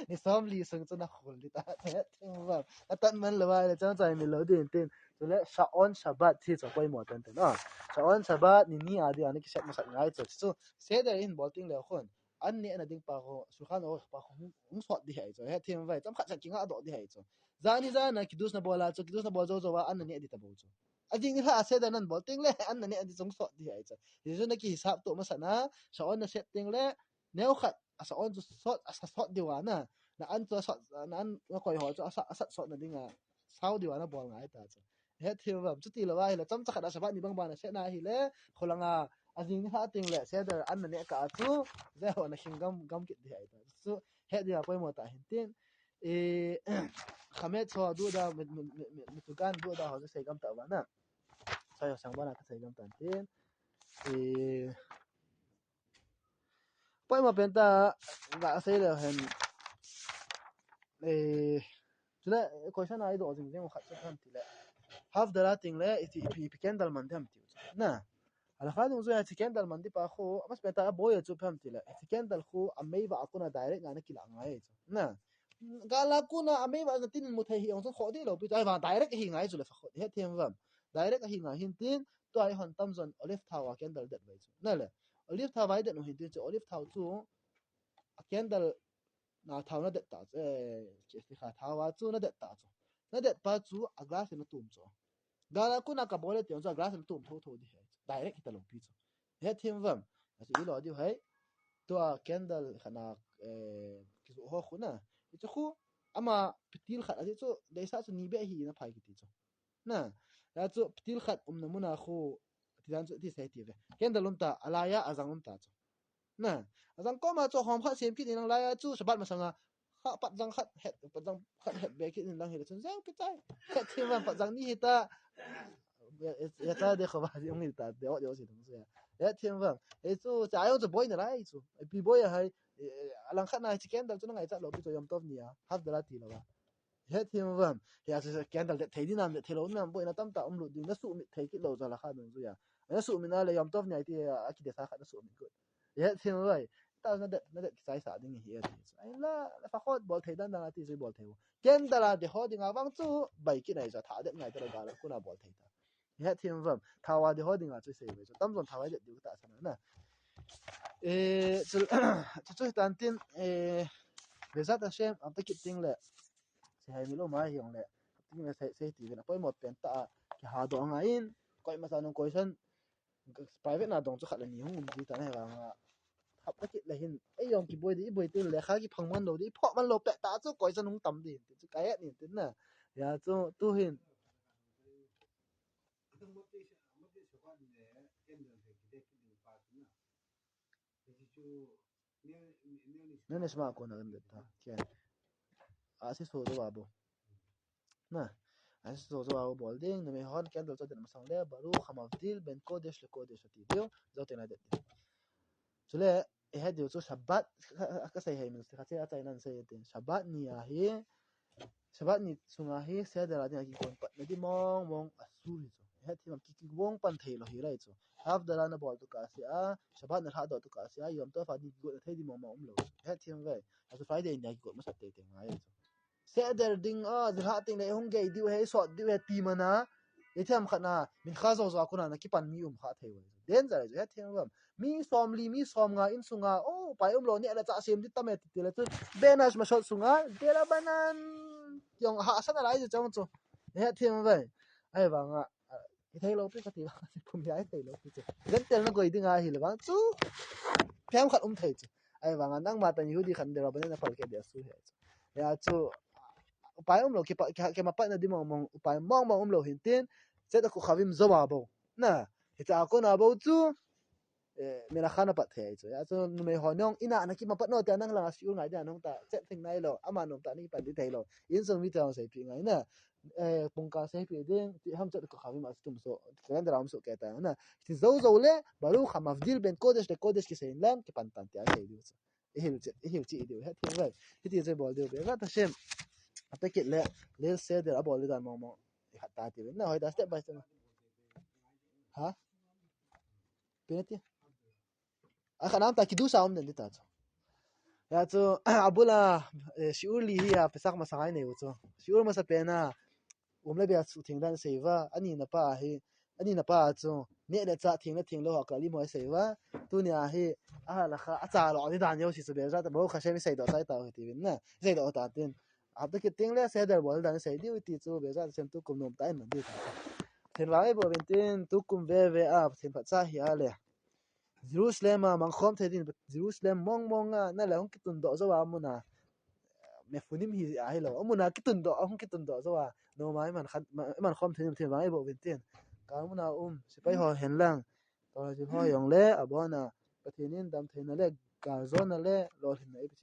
Ni som li sung chu nakhol di ta, hethem uvem. Atan man lou a le chang chang haimil lou di tin. Chule Sha'on Shabbat ti chu poimo tenten. Ah, Sha'on Shabbat ni ni a dia nakisem masat ngai chu. Chu Seder in bol teng le khun, an nehna ding pa khu, Shulchan Aruch pa khu, hung, hung sot di ahi chu. Hethem uvem, chomkhat cha kinga doh di ahi chu. Jan hi jan a kiddush nabol a chu, kiddush nabol jou jou a, an naneh di tabou chu. Ajing nilhah a Seder nabol teng le, an naneh di chu hung sot di ahi chu. Hichu nakihisap to masat na, Sha'on nasem teng le, neokhat, a Sha'on chu sot, asat sot diu a na. Na an chu asot, na an nakoi ho chu asat, asat sotna dinga, sao diu a nabol ngai ta chu. Hethem uvem, chuti lou ahile, chomcha khat a Shabbat ni bang bang nasem na ahile, kholanga, ajing nilhah teng le, Seder an naneh kah a chu, jao nakhing gam, gam kit di ahi ta. Chu, het dia poimo ta hin tin. Eh, Chametz ho duda, mi, mi, mi, mi, mitugan duda ho sei gam ta uva na. Sai ho sang bana ka sei gam tan tin. Eh, poimo pen ta, ga sei le hen. Eh, chule, question a idoh jing jing u khat chu ipi ham tile. Havdalah teng le, ipi, ipi, ipi candle man di ham ti u chu. Na. Halakha dungjuia hiche candle man di pa khu, amas pen ta aboi a chu ipi ham tile. Hiche candle khu, ameiva a kona direct nga nakilah ngai chu. Na. Gal a kona ameiva natin mu thei hi jong chu khoh di lou pi chu. Ahivang direct ahi ngai chu le fa khoh. Hethem uvem. Direct ahi ngai hin tin, tua hi hon tamjon olive thao a candle det vai chu. Na le. Olive thao a idet u hin tin chu olive thao chu, a candle na thao nadet ta chu, eh, che ti kha thao a chu nadet ta chu. Nadet pa chu a glass in natum chu. Gal a kona kabol e ti jong chu a glass in natum tho tho di ahi chu. Direct hita lou pi chu. Hethem uvem. Achu ilo diu ahi. Tua candle khat na, eh, kijoh ho khu na. Hichu khu ama pitil khat ahi chu, deisah chu ni beh hi na phai kiti chu. Na, hia chu pitil khat umna muna khu, ti dan chu ti sei ti ve. Candle um ta, alai a ajang um ta chu. Na, ajang koma chu hom khat sem kit in lang lai a chu, Shabbat masanga, kha patjang khat het, patjang khat het be kit in lang hile chun, jeng kichai. Hethem uvem, patjang ni hita. Ya, ya ta de kho ba, jeng hita, de o, de o si dong se. Hethem uvem. E chu, cha jong chu boi nalai chu. Ipi boi ahi, eh, alang khat na hiche candle chu nangaichat lou pi chu Yom Tov ni a. Havdalah ti lou a. Hethem uvem. Hia chu candle det thei dinam, det thei lou nam, boina tamtah um lut ding, nasuhmit thei kit lou chu halakha dungjuia. Nasuhmit na le Yom Tov ni a iti a, akidesa khat nasuhmit got. Hethem uvem. Ta nadet, nadet kichai sa ding ahi ati chu. Ahinla, la fa khot bol thei dan dan ati chu bol thei u. Candle a de ho dinga vang chu, bai kit nai chu, tha det ngai ta lou gal a kona bol thei ta. Hethem uvem, thao a de ho dinga chu sei ve chu. Tamjon thao a det diu ka tahsan a na. Eh, chu, chu, chu hitan tin, eh, Bezat Hashem, amta kit teng le. Sei haimil um ahi jong le. Tin le sei, sei ti ve na. Poimo pen ta a, kiha doh ngai in. Koima sa nung question. Private na dong chu khat le ni hung um ji ta na he vang a. Hapta kit le hin, ei jong kiboi di, iboi ti le kha kiphang man lou di, iphoh man lou pet ta chu koisan hung tam di, ti chu ka het in tin na. Hijeh chun, tu hin. Nene sma ko na ganda ta. Ken. Asi so jo abo. Na. Asi so jo abo bol ding, numei hon candle cho den masang le, Baruch hamavdil ben kodesh le kodesh ati diu, jo te na det. Chule, ihet diu chu Shabbat, ka, ka, ka sei hei min, ka che a chai nan sei te. Shabbat ni a hi, Shabbat ni sunga hi, Seder a ding a kikon patna di mong mong asur hi chu. Ihet thim ki, kibong pan thei lou hi lai chu. Havdalah na bol tu ka sia, Shabbat na lha doh tu ka sia, Yom Tov a ding kikot thei di mong mong um lou. Ihet thim ve. Achu Friday ni a kikot masat tei tei ngai chu. Seder ding a, zilha ting le hung gei diu he, sot diu he, ti mana. Ithem khat na, min kha zo zo a kuna na kipan mi um kha thei ve. Danger chu, ihet thim ve. Mi som li, mi som nga in sunga, oh, pai um lou ni, ala cha sem di tam e ti le chu, benash mashot sunga, derabanan, kiong ha sana lai chu chang chu. Ihet thim ve. Ahivanga, ah, kithei lou pi kati, pum hi ai thei lou pi chu. Gentle na goi ding ahi le vang chu, phem khat um thei chu. Ahivanga, nangma tan Yehudi khat derabanan na phal ke dia su he chu. Hijeh chu, upai um lou, kipa, ki, kima patna di mong mong, upai mong mong um lou hin tin, Tzedakot Kochavim zo a bou. Na, hiche a kona bou chu, eh, melacha na pat thei chu. Hijeh chun numei ho nong, ina na kima pat no tia nang langa shiur ngai dia nong ta, chet thing nai lou, ama nom ta ni pat di thei lou. Insung mi ta sei pi ngai na. Eh, pung ka sei pi ding, ti ham Tzedakot Kochavim a tum so, calendar a um so ke ta na. Ti zo zo le, Baruch hamavdil ben kodesh le kodesh kisei lang, kipan tan tia sei diu chu. Ihil che, ihil che diu, ihet thim ve. Hiti che bol diu, Be'ezrat Hashem. Hapta kit le, Leil Seder a bol di dan mong mong. Ihet ta ti ve. Na hoi da step by step. Ha? Pi na ti. A kha nam ta kidusha um den di ta chu. Hijeh chu, abul a, eh, shiur li hi a, Pesach masa ngai nei u chu. Shiur masa pen a, um le bia chu theng dan sei uva, ani na pa hi, ani na pa chu, neh le chah theng le theng lou ho kali mo sei uva, tuni a hi, a halacha, a cha lou di dan jouse chu Be'ezrat, Baruch Hashem sei doh chai tau hiti vin na, sei doh ta tin. Hapta kit teng le Seder bol dan sei diu ti chu Be'ezrat Hashem tukum nom tah in na di ta. Pathen vang eiboh uvin tin, tukum ve ve a, Pathen phatcha hi a le. Jerusalem a mangkhom thei din, Jerusalem mong mong a, na le hung kitun doh jou a mun a. Mefunim hi a hilou, a mun a kitun doh, a hung kitun doh jou a. Noma iman khan, ma, iman khom thei din, Pathen vang eiboh uvin tin. Ka mun a um, sepai ho hen lang. Tua jil ho jong le, abon a. Pathen in damtheina le, galjona le, lolhinna eipe